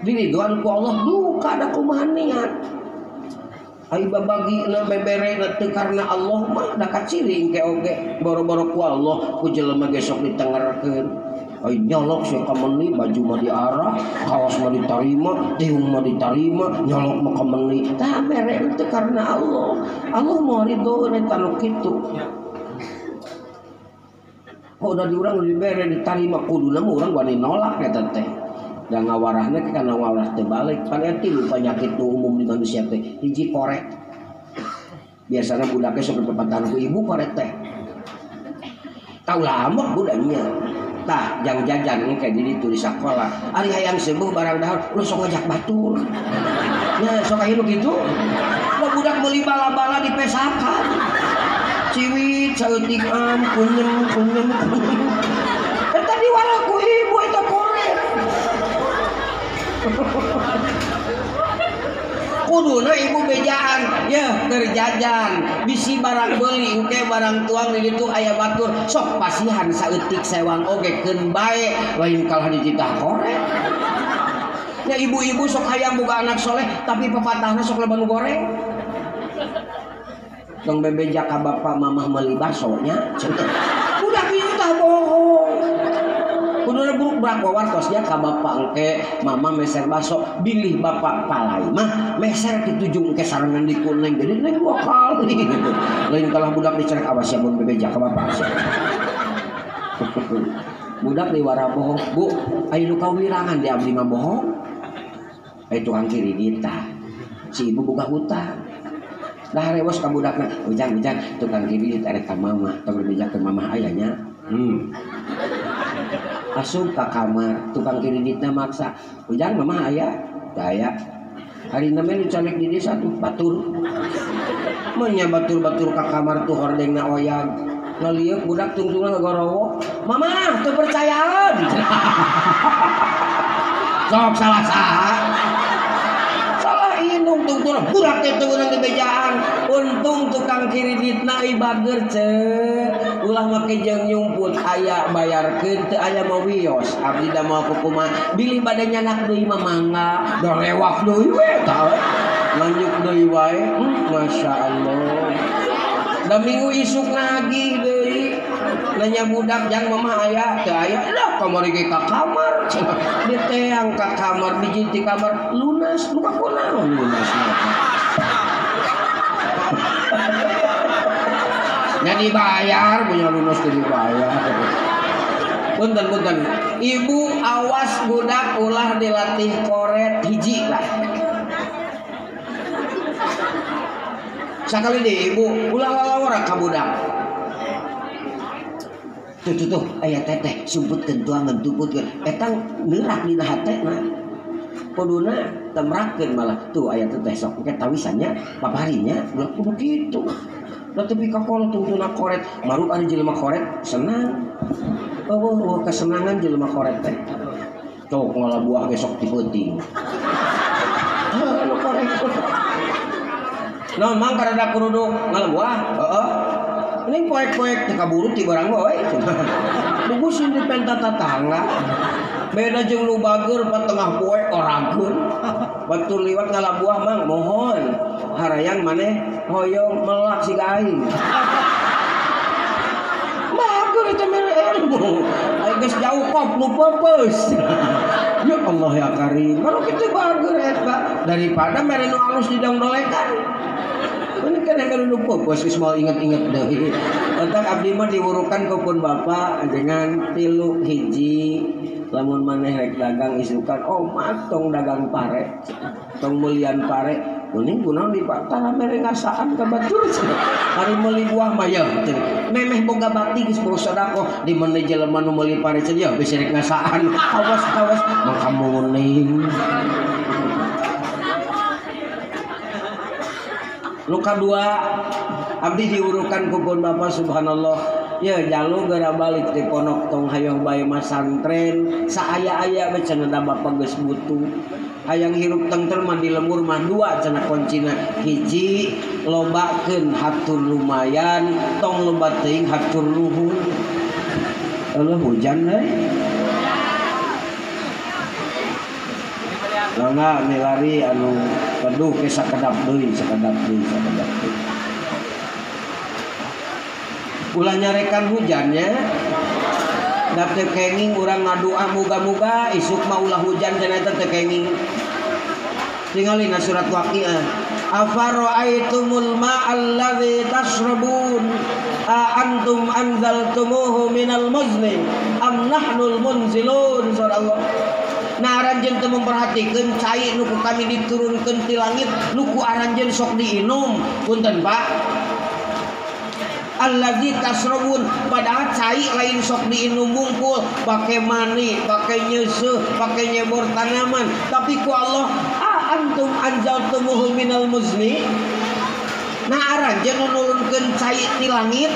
diridoan ku Allah duka da kumaha niat. Ai babagi na bebere na teu karena Allah mah da kaciri engke oge boro-boro ku Allah ku jelema ge sok ditengerkeun. Ai nyolok sia ka meuni baju mah diarah, kaos mah ditarima, tiung mah ditarima, nyolok mah ka meuni. Tah mere teu karena Allah. Allah moal ridho eta nu kitu. Oh udah diurang dibere ditarima kuduna mah urang wani nolak eta teh. Da ngawarahna ke kana ngawarah teh balik. Pan eta tilu penyakit nu umum di manusia teh. Hiji korek. Biasana budaknya sok dipepatahan ku ibu korek teh. Tau lama budaknya. Tah jang jajan engke di ditu di sakola. Ari hayang sembuh barang dahar lu sok ngajak batur. Nya sok aya nu kitu. Lah budak meuli bala-bala dipesakan. Ciwit saeutik am kunyem kunyem kunyem. Eta diwarah ku ibu eta korek. Kuduna ibu bejaan, ya keur jajan, bisi barang beuli engke barang tuang di ditu aya batur, sok pasihan saeutik sewang oge keun bae, lain kalah dititah korek. Ya ibu-ibu sok hayang boga anak soleh, tapi pepatahna sok loba nu goreng. Tong bebeja ka bapak mamah meuli baso nya. Budak ieu tah bohong. Kudu Kuduna buruk wawartos nya ka bapak engke mama meser baso bilih bapak palai mah meser kitu jeung engke sarengan di kuneng jadi neng dua kali gitu. Lain kalah budak dicerek awas ya mun bebeja ka bapak. Budak diwara bohong, Bu, aya nu kawirangan di abdi mah bohong. Aya tukang kiri kita. Si ibu boga hutang. Dah rewos ka budakna, ujang-ujang tukang kiri arek ka mama, tong bebejakeun mama aya nya. Asup ka kamar, tukang kreditna maksa. Ujang mama aya, teu aya. Hari nama nu caleg di desa tuh batur. Menya batur-batur ka kamar tuh hordengna oyag. Ngalieuk budak tungtungna ngagorowo. Mama, teu percayaan. Sok salah saha. Salah indung tungtungna budak teh teu meunang dibejaan. Untung tukang kreditna euy bager ceu. Ulah make jeung nyumput aya bayarkeun teu aya mah wios. Abdi da moal kukumaha bilih bade nyanak deui mah mangga. Da rewak deui we tah. Lanjut deui wae. Masya Allah. Da minggu isuk nagih deui. Nanya budak jang mama aya teu aya. Lah kamari ge ka kamar. Diteang ka kamar bijin ti kamar lunas nu ka kunaon lunas mah. Nya dibayar punya lunas teh dibayar. Punten-punten. Ibu awas budak ulah dilatih koret hiji lah. Sakali deh ibu ulah lalawara ka budak. Tuh tuh tuh aya teteh sumputkeun tuangan tuputkeun eta neurak dina hatena. Kuduna temrakeun malah tuh aya teteh sok engke tawisannya paparinya ulah kudu kitu. Da tepi ka kolot tungtuna koret maru ari jelema koret senang. Eueuh kesenangan jelema koret teh. Cok ngalah buah ge sok ti peuting. Anu koret. Naon mang karada kuruduk ngalah buah? Heeh. Ini poek-poek teu kaburu ti barang we. Bugusin di penta tatangga. Beda jeung nu bager patengah poe orangkeun. Batur liwat ngalah buah mang mohon. Harayang maneh hoyong melak siga aing. Bager eta mere ilmu. Aing geus jauh kop nu peupeus. Ya Allah ya Karim. Kalau kitu bager eta daripada mere nu alus didongdolekan. Ini kan yang lupa, bos geus moal inget-inget deui. Entak abdi mah diwurukan ku pun bapak dengan 3 hiji lamun maneh rek dagang isukan oh tong dagang pare, tong meulian pare. Mending kunaon di Pak tara mere ngasaan ka batur. Ari meuli buah mah yeuh memeh boga bakti geus boro sedekah di mana jelema nu meuli pare cenah yeuh bisi rek ngasaan. Awas-awas mangka muning. Luka dua abdi diurukan ku pun bapak subhanallah ya jalu geura balik di pondok tong hayang bae masantren saaya-aya we cenah da bapak geus butuh hayang hirup tengter mah di lembur mah dua cenah kuncina hiji lobakeun hatur lumayan tong loba teuing hatur luhur. Eueuh hujan euy. Mangga milari anu peduh ke sakedap deui sakedap deui sakedap deui. Ulah nyarekan hujannya. Da teu kenging urang ngadua muga-muga isuk mah ulah hujan cenah eta teu kenging. Tingali na surat Waqiah. Afara'aitumul ma'al ladzi tashrabun a antum anzaltumuhu minal muzni am nahnul munzilun surah Allah. Nah aranjeun teu memperhatikeun cai nu ku kami diturunkeun ti langit nu ku aranjeun sok diinum punten Pak allazi tasrabun padahal cai lain sok diinum bungkul pake mani pake nyeuseuh pake nyebor tanaman tapi ku Allah a antum anzaltumuhu minal muzni. Nah aranjeun nu nurunkeun cai ti langit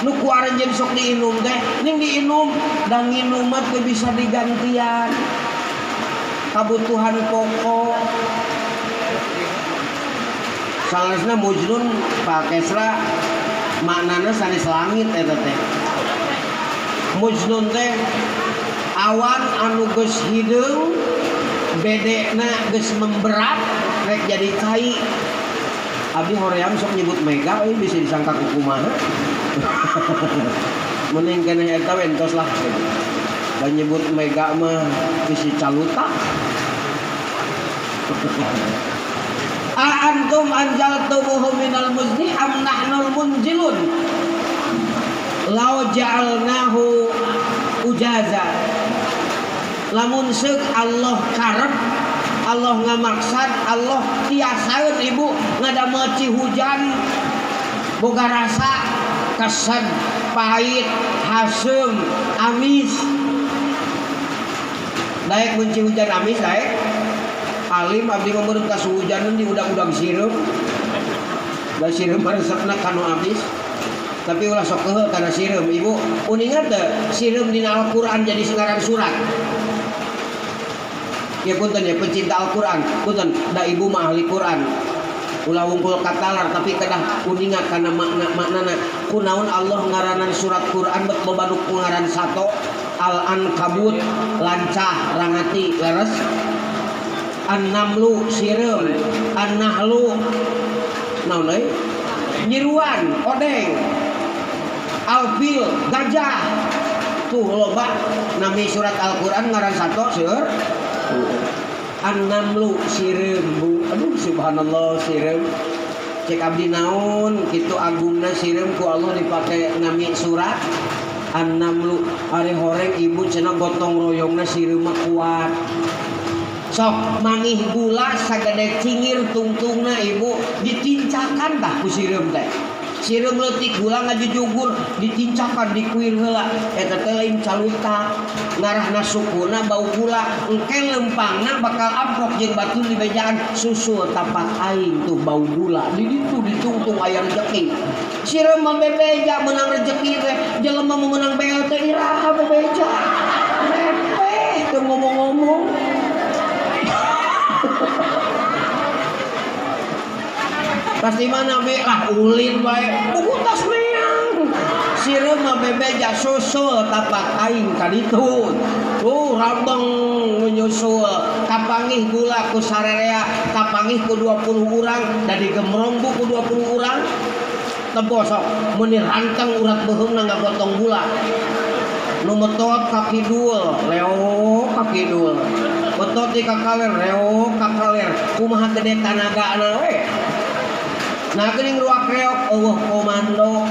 nu ku aranjeun sok diinum teh ning diinum da nginum mah teu bisa digantian kebutuhan pokok. Salesna mujnun Pak Kesra maknana sanes langit eta teh. Mujnun teh awan anu geus hideung bedekna geus memberat rek jadi cai. Abdi hoream sok nyebut mega euy bisa disangka kumaha. Mending keneh eta we entos lah. Dan nyebut mega mah bisi caluta. A antum anzaltumuhu minal muzni am nahnul munzilun. Lau ja'alnahu ujaza. Lamun seuk Allah karep, Allah ngamaksad, Allah tiasaeun ibu ngadamel hujan boga rasa kesed, pahit, haseum, amis. Daek mun hujan amis daek. Alim abdi mah meureun ka hujaneun di udag-udag sireum. Da sireum resepna kanu amis. Tapi ulah sok keuheul kana sireum ibu. Uninga teu sireum dina Al-Qur'an jadi ngaran surat. Ya punten ya pecinta Al-Qur'an, punten da ibu mah ahli Qur'an. Ulah wungkul katalar tapi kedah uninga kana makna-maknana. Kunaon Allah ngaranan surat Qur'an bet loba nu ngaran sato Al-Ankabut lancah rangati leres. An-Namlu sireum, An-Nahlu naon deui? Nyiruan, odeng. Al-Fil gajah. Tuh loba nami surat Al-Qur'an ngaran sato seueur. An-Namlu sireum bu. Aduh subhanallah sireum. Cek abdi naon kitu agungna sireum ku Allah dipake nami surat An-Namlu. Ari horeng ibu cenah gotong royongna sireum mah kuat. Sok mangih gula sagede cingir tungtungna ibu ditincakan tah ku sireum teh. Sireum leutik gula ngajujugur ditincakan dikuir heula eta teh lain caluta ngarahna sukuna bau gula engke lempangna bakal amprok jeung batur di bejaan susul tapak aing tuh bau gula di ditu ditungtung aya rejeki. Sireum mah bebeja meunang rejeki teh jelema mah meunang BLT iraha bebeja repeh teu ngomong-ngomong. Pasti mana be lah ulin bae buku tas meang sireum mah bebeja susul tapak aing ka ditu tuh rambeng nyusul kapangih gula ku sarerea kapangih ku 20 urang da digemrong bu ku 20 urang tempo sok meuni ranteng urat beuheungna ngagotong gula nu metot ka kidul leo ka kidul betot di ka kaler leo ka kaler kumaha gede tanagana we. Nah geuning ruak reok eueuh komando.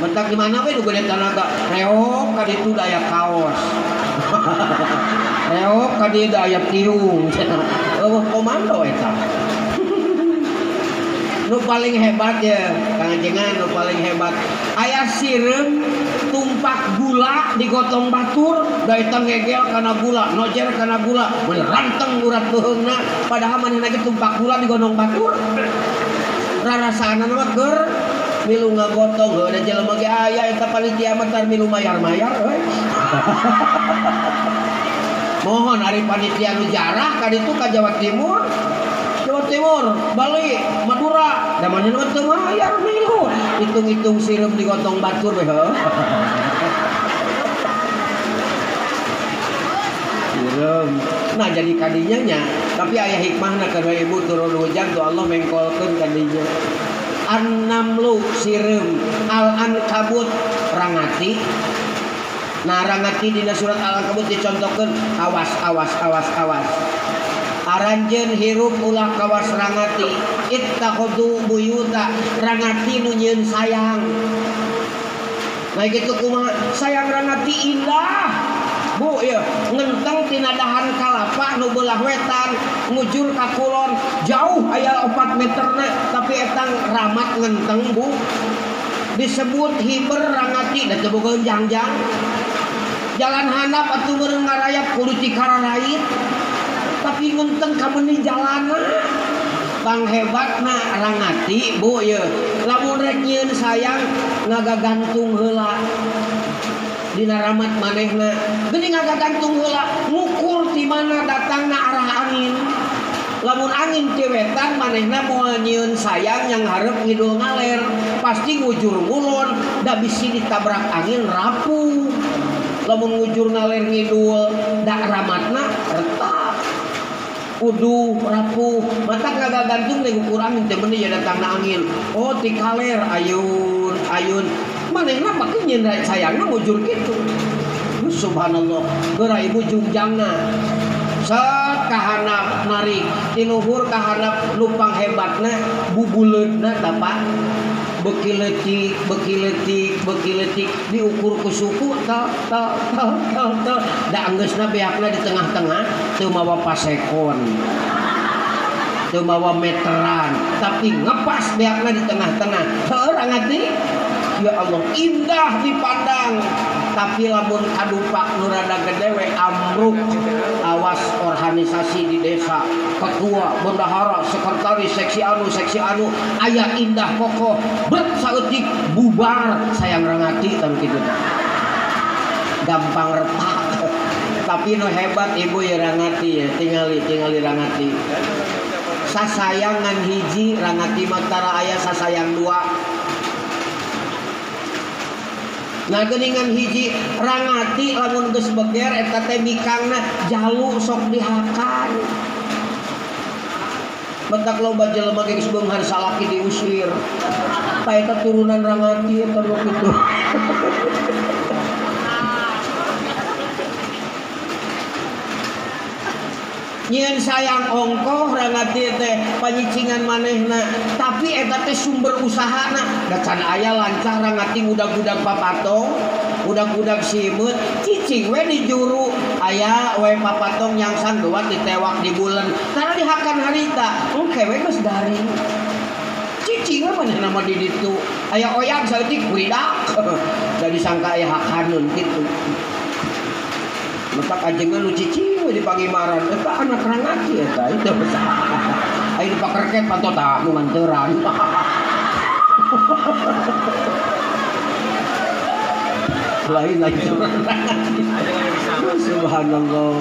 Mentak di mana we nu gede tanaga reok ka ditu daya kaos. Reok ka dieu daya tiung. Eueuh komando eta. Nu paling hebat ya Kang Ajengan nu paling hebat. Aya sireum tumpak gula digotong batur da eta ngegel kana gula, nojer kana gula, mun ranteng urat beuheungna padahal manehna ge tumpak gula digondong batur. Rarasaanna mah keur milu ngagotong heuh da jelema ge aya eta panitia mah tar milu mayar-mayar euy. Mohon ari panitia nu jarah ka ditu ka Jawa Timur. Jawa Timur, Bali, Madura, da manehna mah teu mayar milu. Hitung-hitung sireum digotong batur we heuh. Sireum. Nah jadi kadinya nya, tapi aya hikmahna keur ibu turun hujan tuh Allah mengkolkeun kadinya. An-Namlu sireum, Al-Ankabut rangati. Nah rangati dina surat Al-Ankabut dicontohkeun awas awas awas awas. Aranjeun hirup ulah kawas rangati ittakhadhu buyuta rangati nu nyieun sayang. Nah kitu kumaha sayang rangati indah bu ya ngenteng tina dahan kalapa nu beulah wetan ngujur ka kulon jauh aya 4 meterna tapi etang ramat ngenteng bu disebut hiber rangati da teu boga jangjang jalan handap atuh meureun ngarayap kudu cikararait tapi ngenteng kameni jalana bang hebatna rangati bu ye lamun rek nyieun sayang ngagagantung heula dina ramat manehna geuning ngagagantung heula ngukur ti mana datangna arah angin lamun angin ti wetan manehna moal nyieun sayang yang hareup ngidul ngaler pasti ngujur ngulon da bisi ditabrak angin rapuh lamun ngujur ngaler ngidul da ramatna retak uduh rapuh mata kagak gantung deh ukur angin teh bener ya datangna angin oh ti kaler ayun ayun Manehna pake nyeun sayangna mujur kitu. Subhanallah, geura ibu jungjangna. Set kahanap narik, ti luhur kahanap lupang hebatna bubuleudna tah Pak. Beuki leutik, beuki leutik, beuki leutik diukur ku suku tal tal tal tal tal da anggeusna beakna di tengah-tengah teu mawa pasekon. Teu mawa meteran, tapi ngepas beakna di tengah-tengah. Heuh rangati? Ya Allah, indah dipandang. Tapi lamun kadupak nu rada gede we amruk. Awas organisasi di desa, ketua, bendahara, sekretaris, seksi anu, aya indah kokoh, bet saeutik bubar sayang rangati tan kitu teh. Gampang retak. Tapi nu hebat ibu ya rangati ya, tingali rangati. Sasayangan hiji rangati mah tara aya sasayang dua. Nah geuningan hiji rangati lamun geus beger eta teh bikangna jalu sok dihakan. Bentak loba jelema ge geus beunghar salaki diusir. Pa eta turunan rangati eta nu kitu. Nyieun sayang ongkoh rangati teh panyicingan manehna, tapi eta teh sumber usahana. Da can aya lancah rangati ngudag-gudag papatong, udag-udag simeut, cicing we di juru, aya we papatong nyangsang dua ditewak di bulan. Tara dihakan harita, engke we geus garing. Cicing we manehna mah di ditu. Aya oyag saeutik kuridak. Da disangka aya hakanun kitu. Matak ajengan nu cicing we di pangimaran eta anak rangati eta itu. Aya di pakerket panto tah nu nganteran. Lain lagi. Subhanallah.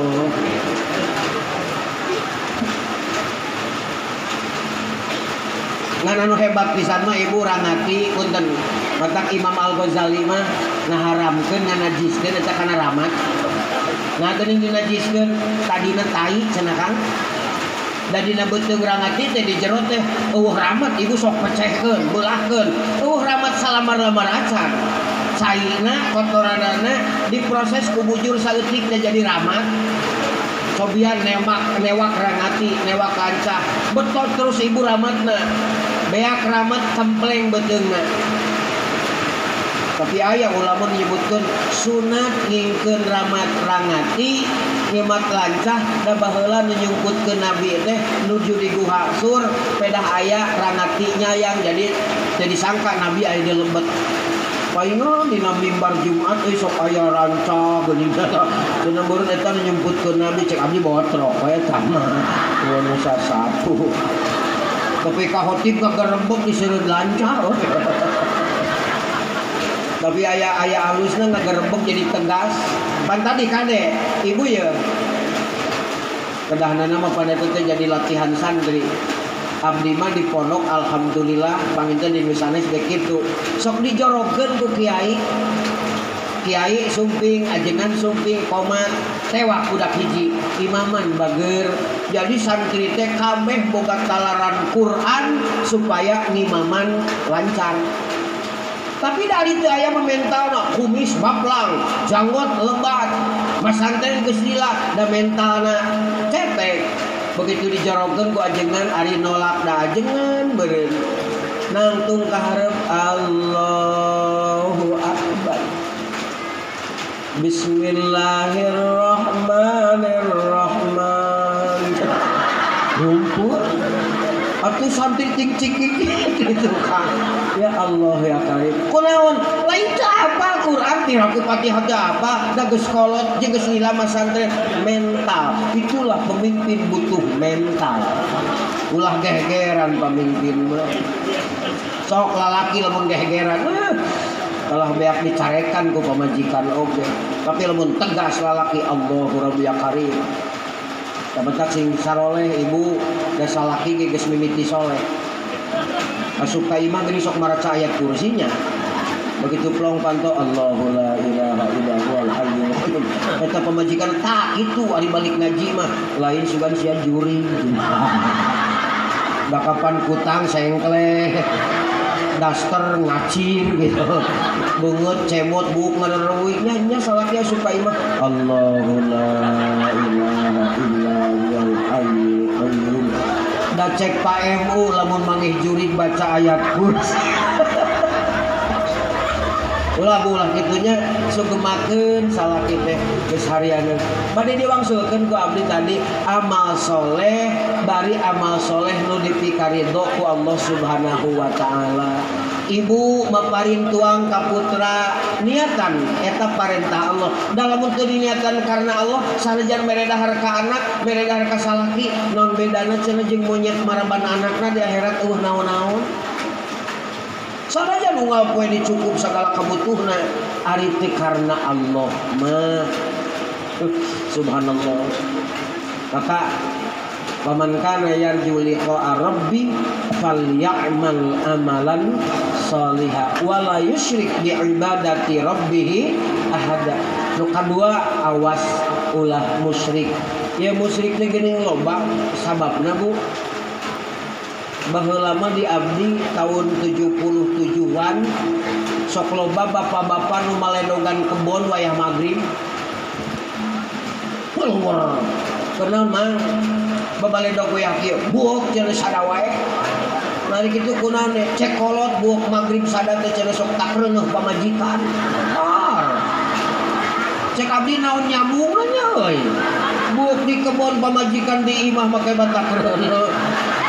Ngan anu hebat pisan mah ibu rangati punten. Matak Imam Al-Ghazali mah ngaharamkeun nganajiskeun eta kana ramat. Nah geuning dinajiskeun tadina tai cenah Kang. Da dina beuteung rangati teh di jero teh eueuh ramat ibu sok pecehkeun, beulahkeun. Eueuh ramat salamar-lamar acan. Caina kotoranana diproses ku bujur saeutik teh jadi ramat. Cobian newak rangati, newak kancah. Betot terus ibu ramatna. Beak ramat templeng beuteungna. Tapi aya ulama menyebutkan sunat ngingkeun ramat rangati nyemat lancah da baheula nu nyungkutkeun nabi teh nuju di guha sur pedah aya rangati nyayang jadi sangka nabi aya di lembet. Paingan dina mimbar Jumat euy sok aya rancah geuning teh. Cenah meureun eta nu nyumputkeun nabi cek abdi botrok we tah mah. Nu sasapu. Tapi ka khotib kagerebek diseureud lancah. Tapi aya alusna ngagerebek jadi tegas. Pan tadi kade ibu ya. Kedahanana mah pan eta teh jadi latihan santri. Abdi mah di pondok alhamdulillah panginten di sanes ge kitu. Sok dijorogeun ku kiai. Kiai sumping, ajengan sumping, komat, tewak budak hiji, imaman bager. Jadi santri teh kabeh boga talaran Quran supaya ngimaman lancar. Tapi dari itu aya mentalna kumis baplang, janggot lebat, masantren geus lila da mentalna cetek. Begitu dijorogeun ku ajengan ari nolak da ajengan beureun. Nangtung ka hareup Allahu Akbar. Bismillahirrahmanirrahim. Lumpur atuh santri ting cikik gitu kan. Ya Allah ya Karim. Kunaon lain teu apal Quran tiraku Fatihah teu apa da geus kolot jeung geus lila masantren mental. Itulah pemimpin butuh mental. Ulah gegeran pemimpin mah. Sok lalaki lamun gegeran kalah beak dicarekan ku pamajikan oge. Tapi lamun tegas lalaki Allahu Rabbi ya Karim. Sabetak sing saroleh ibu da salaki ge geus mimiti soleh. Asup ka imah geuning sok maraca ayat kursinya. Begitu plong panto Allahu la ilaha illa huwal hayyul qayyum. Eta pamajikan tak itu ari balik ngaji mah lain sugan sia juri. Da kapan kutang sengkleh. Daster ngacir gitu. Beungeut cemot buuk ngareureuy nya nya salaki asup ka imah. Allahu la ilaha illa huwal hayyul qayyum. Da cek Pak MU lamun mangih jurig baca ayat kursi. Ulah ulah kitunya sugemakeun salaki teh geus harianeun. Bade diwangsulkeun ku abdi tadi amal soleh bari amal soleh nu dipikaridho ku Allah Subhanahu wa taala. Ibu maparin tuang ka putra niatan eta parentah Allah. Dalam teu diniatan karena Allah sanajan mere dahar ka anak, mere dahar ka salaki, naon bedana cenah jeung monyet maraban anakna di akhirat eueuh naon-naon. Sanajan unggal poe dicukup segala kebutuhna ari teh karena Allah mah. Subhanallah. Maka paman kana yarju liqa'a rabbi falyamal amalan shaliha wa la yusyrik bi ibadati rabbih ahada. Nu kadua awas ulah musyrik. Ya musyrik teh geuning loba sababna Bu. Baheula mah di abdi tahun 77-an sok loba bapak-bapak nu maledogan kebon wayah magrib. Keluar. Kunaon mang? Babaledog wayah kieu buuk cenah sada wae. Mari kitu kunaon cek kolot buuk magrib sada teh cenah sok takreuneuh pamajikan. Tar. Cek abdi naon nyambungna nya euy. Buuk di kebon pamajikan di imah make batak reuneuh.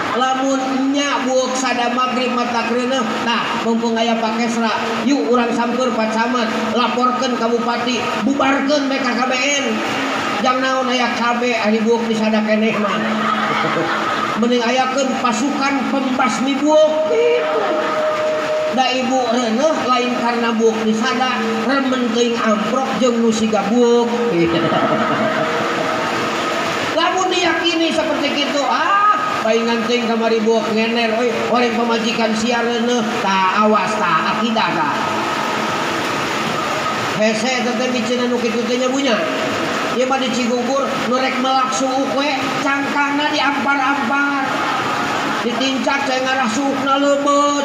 Lamun nya buuk sada magrib mata reuneuh tah mumpung aya Pakesra yuk urang samper Pak Camat laporkeun ka bupati bubarkeun BKKBN jang naon aya KB ari buuk di sada keneh mah mending ayakeun pasukan pembasmi buuk gitu. Da ibu reuneuh lain karena buuk di sada remen teuing amprok jeung nu siga buuk. Lamun diyakini seperti kitu ah paingan teuing kamari buuk ngener euy orang pamajikan sia reuneuh tah awas tah akidah tah hese eta teh miceuna nu kitu teh nya bunya ieu mah di Cigugur nu rek melak suuk we cangkangna diampar-ampar ditincak cai ngarah suukna leubeut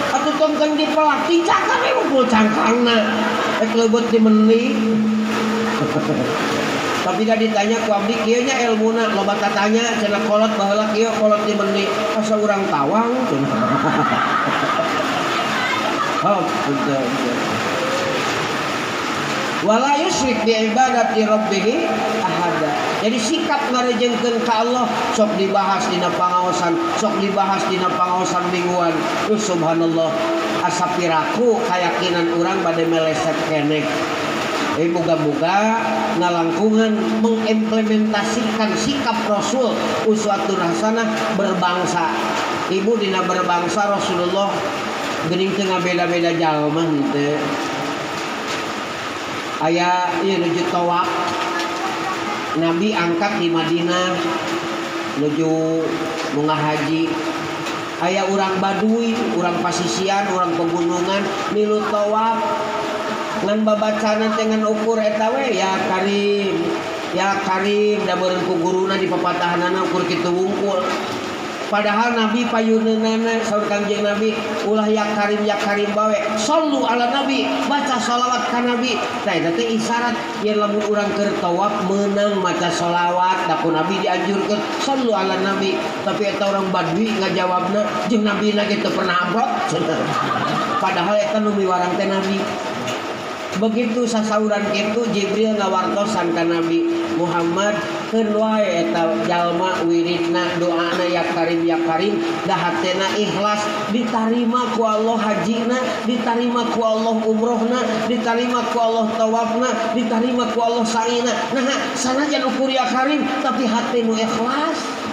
atuh tong dipelak tincakan we ngumpul cangkangna rek leubeut dimeni. Tapi dah ditanya ku abdi kieu nya elmuna loba tatanya cenah kolot baheula kieu kolot di meuni asa urang tawang cenah. Oh, betul. Wala yusyrik bi ibadati rabbih ahada. Jadi sikap ngarejengkeun ka Allah sok dibahas dina pangaosan, sok dibahas dina pangaosan mingguan. Subhanallah asa piraku kayakinan urang bade meleset keneh. Moga-moga ngalangkungan mengimplementasikan sikap Rasul uswatun hasanah berbangsa. Ibu dina berbangsa Rasulullah geuning teu ngabeda-beda jalma henteu. Aya ieu nuju tawaf. Nabi angkat di Madinah nuju munggah haji. Aya urang Baduy, urang pasisian, urang pegunungan milu tawaf. Ngan babacana teh ngan ukur eta we ya Karim da beureun ku guruna di papatahanana ukur kitu wungkul. Padahal Nabi payuneunana saur Kangjeng Nabi ulah ya Karim bawe sallu ala Nabi baca sholawat ka Nabi. Tah eta teh isyarat yen lamun urang keur tawaf meunang maca sholawat da ku Nabi dianjurkeun sallu ala Nabi. Tapi eta urang Badui ngajawabna jeung Nabi na ge teu pernah amprok. Padahal eta nu miwarang teh Nabi. Begitu sasauran kitu Jibril ngawartosan ka Nabi Muhammad keun wae eta jalma wiridna doana ya Karim da hatena ikhlas ditarima ku Allah hajina ditarima ku Allah umrohna ditarima ku Allah tawafna ditarima ku Allah sa'ina. Nah sanajan ukur ya Karim tapi hate nu ikhlas.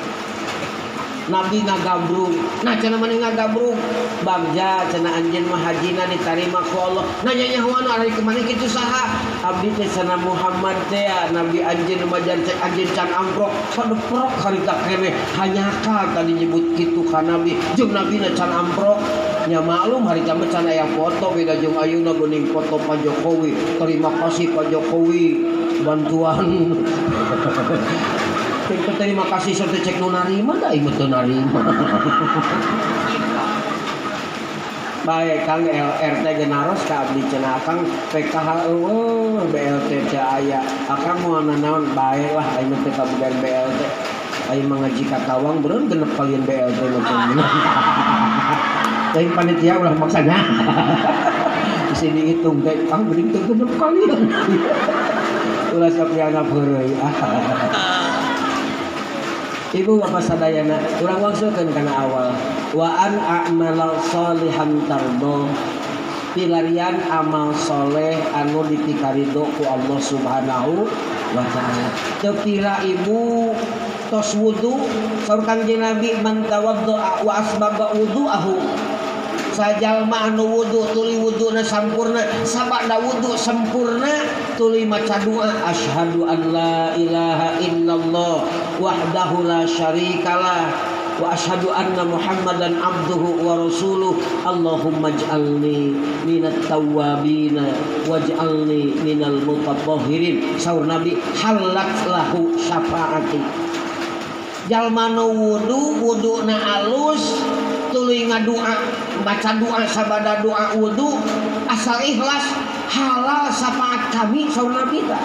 Nabi ngagabrung. Nah cenah maneh ngagabrung. Bagja cenah anjeun mah hajina ditarima ku Allah. Nanya nyahoana ari maneh kitu saha? Abdi teh cenah Muhammad teh Nabi anjeun mah cek anjeun can amprok sadeprok harita keneh hanyakal tadi nyebut kitu ka Nabi. Jeung Nabina can amprok. Nya maklum harita mah can aya foto beda jeung ayeuna geuning foto Pak Jokowi. Terima kasih Pak Jokowi bantuan. Terima kasih serta cek nu narima da ieu teu narima. Bae Kang LRT genaros ka abdi cenah Akang PKH eueuh BLT teu aya. Akang moal nanaon bae lah ayeuna teh kabogaan BLT. Ayeuna mangaji ka Tawang beureun genep kalian BLT mah. Lain panitia ulah maksanya. Di sini hitung teh Kang geuning teu genep kalian. Ulah sok dianggap heureuy. Ibu bapak sadayana urang wangsulkeun kana awal wa an a'malal sholihan tardo pilarian amal soleh anu dipikarido ku Allah Subhanahu wa taala. Teu pira ibu tos wudu saur Kangjeng Nabi man tawaddoa wa asbaga wudu'ahu sajalma anu wudu tuluy wuduna sampurna sabada wudu sempurna tuluy maca doa asyhadu an la ilaha illallah wahdahu la syarikalah wa asyhadu anna muhammadan abduhu wa rasuluh allahumma ij'alni minat tawwabina waj'alni minal mutatahhirin. Saur Nabi halat lahu syafaati. Jalma nu wudu wuduna alus tuluy ngadua baca doa sabada doa wudu asal ikhlas halal syafaat kami saur Nabi tah.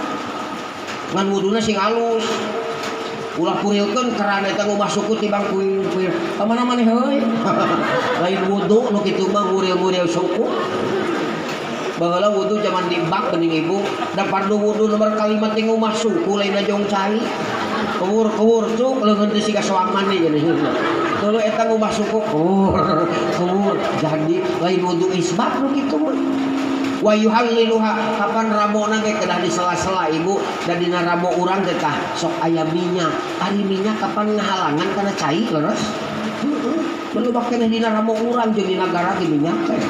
Ngan wuduna sing alus ulah purilkeun keran eta ngubah suku tibang kuil-kuil ka mana maneh heuy. Lain wudu nu kitu mah nguril-nguril suku. Baheula wudu zaman di bak geuning ibu da fardu wudu nomor kalimat teh ngubah suku lain jong cai. Kewur-kewur cuk leungeun teh siga soang mandi geuning. Tuluy eta ngubah suku kewur kewur jadi lain wudu isbat nu kitu mah. Wa yuhalliluha kapan ramona ge kedah disela-sela ibu da dina ramo urang teh tah sok aya minyak. Ari minyak kapan ngahalangan kana cai leres? Heeh. Belum keneh dina ramo urang jeung dina nagara ge minyak teh.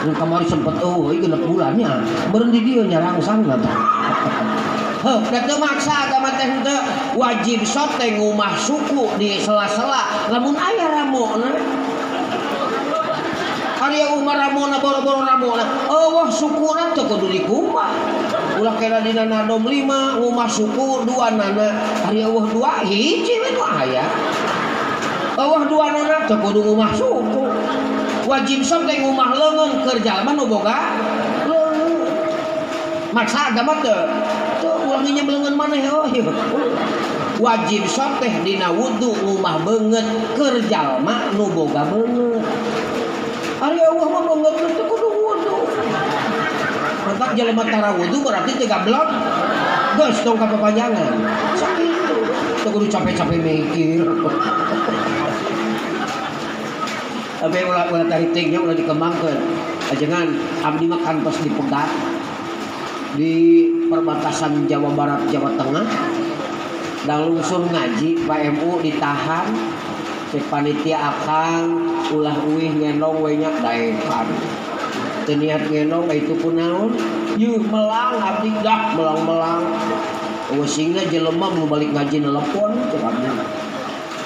Nu kamari sempet eueuh genep bulannya. Beureun di dieu nya rangsangna tah. Heuh, da teu maksa agama teh henteu wajib sok teh ngumah suku di sela-sela lamun aya ramona. Ari umah ramona boro-boro ramona eueuh sukuna teu kudu dikumbah. Ulah kena dina nadom 5 ngumah suku 2 nana ari eueuh 2 hiji we nu aya. Eueuh 2 nana teu kudu ngumah suku. Wajib sok teh ngumah leungeun keur jalma nu boga leungeun. Maksa agama teu teu ulah nginjem leungeun maneh eueuh. Wajib sok teh dina wudu ngumah beungeut keur jalma nu boga beungeut. Ari Allah mah beungeut teu kudu wudu. Matak jelema tara wudu berarti teu gablek. Geus tong kapapanjangan. Sakitu. Teu kudu capek-capek mikir. Tapi ulah ulah tarik tingnya ulah dikembangkeun. Ajengan abdi mah kantos dipegat di perbatasan Jawa Barat Jawa Tengah. Dan lungsur ngaji Pak MU ditahan. Cek panitia akang ulah uih ngendong we nya daekan. Teu niat ngendong itu kunaon? Yeuh melang abdi dah melang-melang. Eueuh singna jelema nu balik ngaji nelepon cek abdi.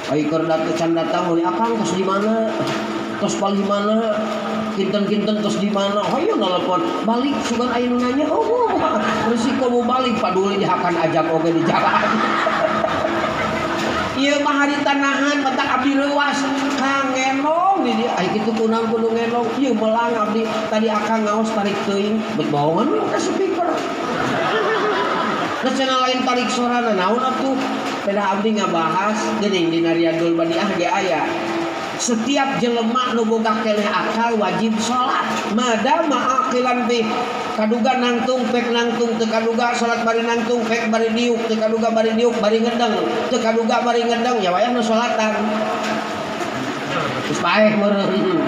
Ai keur can datang meuli akang tos di mana? Tos palih mana? Kinten-kinten tos di mana? Hayu nelepon balik sugan aya nu nanya oh resiko mau balik paduli dihakan ajak oge di jalan. Ieu mah harita nahan matak abdi leuwas kang ngendong di dieu ai kitu kunaon kudu ngendong ieu melang abdi tadi akang ngaos tarik teuing bet bohongan we ka speaker. Nah cenah lain tarik sorana naon atuh pedah abdi ngabahas geuning dina Riyadul Badiah ge aya setiap jelema nu boga keneh akal wajib salat madama aqilan bi kaduga nangtung pek nangtung teu kaduga salat bari nangtung pek bari diuk teu kaduga bari diuk bari ngedeng teu kaduga bari ngedeng ya wayahna salatan geus paeh meureun.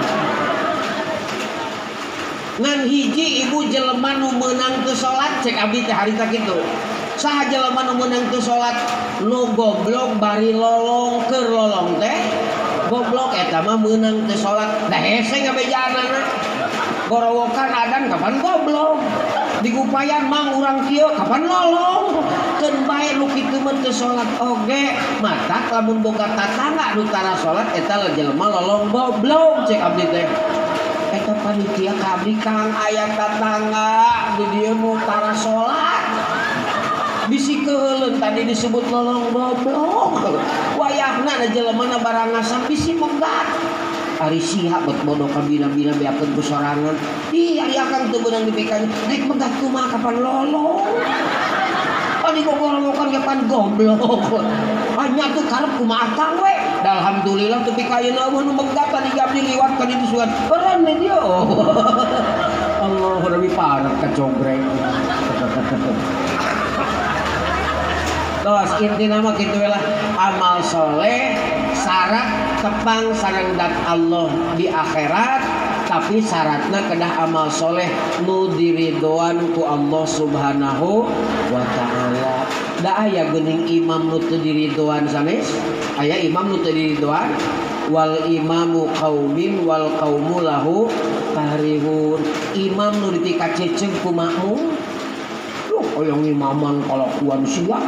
Ngan hiji ibu jelema nu meunang teu salat cek abdi teh harita kitu saha jelema nu meunang teu salat nu goblok bari lolong keur lolong teh goblok eta mah meunang teu salat da hese ngabejaanana gorowokan adan kapan goblok digupayan mang urang kieu kapan lolong keun bae nu kitu mah teu salat oge matak lamun boga tatangga nu tara salat eta jelema lolong goblok cek abdi teh eta panitia ka abdi kang aya tatangga di dieu nu tara salat bisi keuheuleun tadi disebut lolong goblok wayahna da jelemana barangasan bisi megat Ari sia bet bodoh kabina-bina beakeun ku sorangan. Ih ari akang teu beunang dipikanya rek megat kumaha kapan lolong. Ari gogorowokan ge pan goblok. Hanya tuh karep kumaha akang we. Da alhamdulillah teu pikayeuna eueuh nu megat tadi abdi liwat ka ditu sugan. Beureun di dieu. Allah lebih parah kacogreng. Terus intina mah kitu we lah amal soleh syarat tepang sareng dat Allah di akhirat, tapi syaratna kedah amal soleh nu diridoan ku Allah Subhanahu wa taala. Da aya geuning imam nu teu diridoan sanes? Aya imam nu teu diridoan? Wal imamu qaumin wal qaumu lahu karihun. Imam nu dipikaceceng ku makmum. Duh, hoyong imaman kalakuan sia.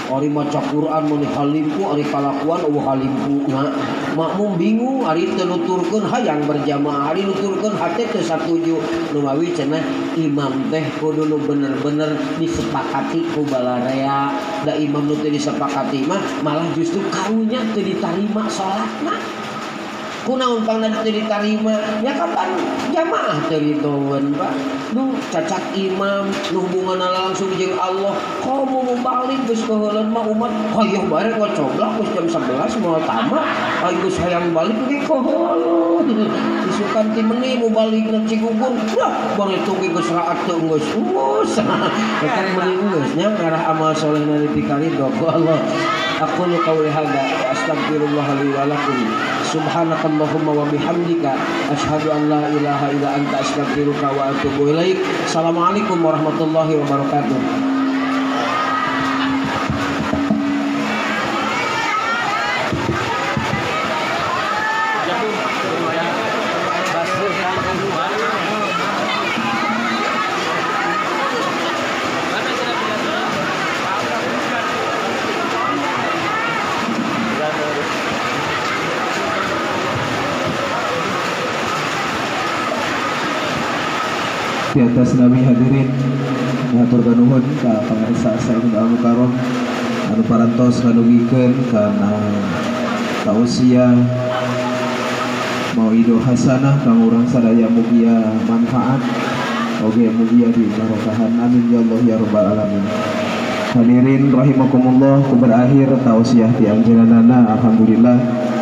Ari maca Quran mun halimpu, ari kalakuan eueuh halimpu. Nah, makmum bingung, ari teu nuturkeun hayang berjamaah, ari nuturkeun hate teu satuju. Nu mawi cenah imam teh kudu nu bener-bener disepakati ku balarea. Da imam nu teu disepakati mah malah justru karunya teu ditarima salatna. Kunaon pangna teu ditarima? Nya kapan jamaah teu ditoeun, Pak. Nu cacak imam, nu hubunganna langsung jeung Allah. Komo balik geus keuheuleun mah umat hoyong bare ngocoblak geus jam 11 moal tamat. Aing geus hayang balik ge keuheuleun. Isukan ti meuni mu balik na Cigugur. Wah, bareto ge geus raat teu geus geus. Eta meuni geus nya ngarah amal soleh na dipikarido ku Allah. Aqulu qawli hadza wa astaghfirullah li wa lakum. Subhanakallahumma wa bihamdika asyhadu an la ilaha illa anta astaghfiruka wa atubu ilaik. Assalamualaikum warahmatullahi wabarakatuh. Di atas nami hadirin ngaturkeun nuhun ka pangarsa Sayyidul Al-Mukarram anu parantos ngadugikeun kana tausiah mauidhoh hasanah kang urang sadaya mugia manfaat oge mugia dibarokahan, amin ya Allah ya rabbal alamin. Hadirin rahimakumullah, ku berakhir tausiah ti anjeunna, alhamdulillah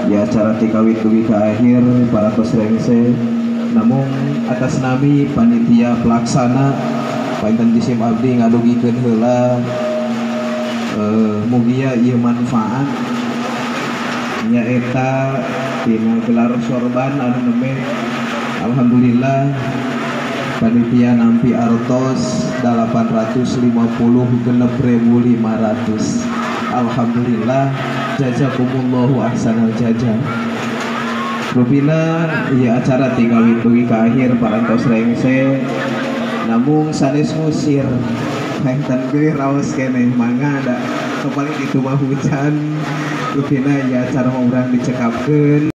ya acara ti kawit dugi ka akhir parantos rengse. Namun atas nami panitia pelaksana painten jisim abdi ngadugikeun heula mugia ieu manfaat nyaeta tina gelar sorban anu nembe alhamdulillah panitia nampi artos 856.500. Alhamdulillah jazakumullahu ahsanal jaza. Rupina ya acara tinggal dugi ka akhir parantos rengse, namung sanes ngusir henteu ge raos keneh mangga da paling itu mah hujan. Rupina ya acara mah urang dicekapkeun.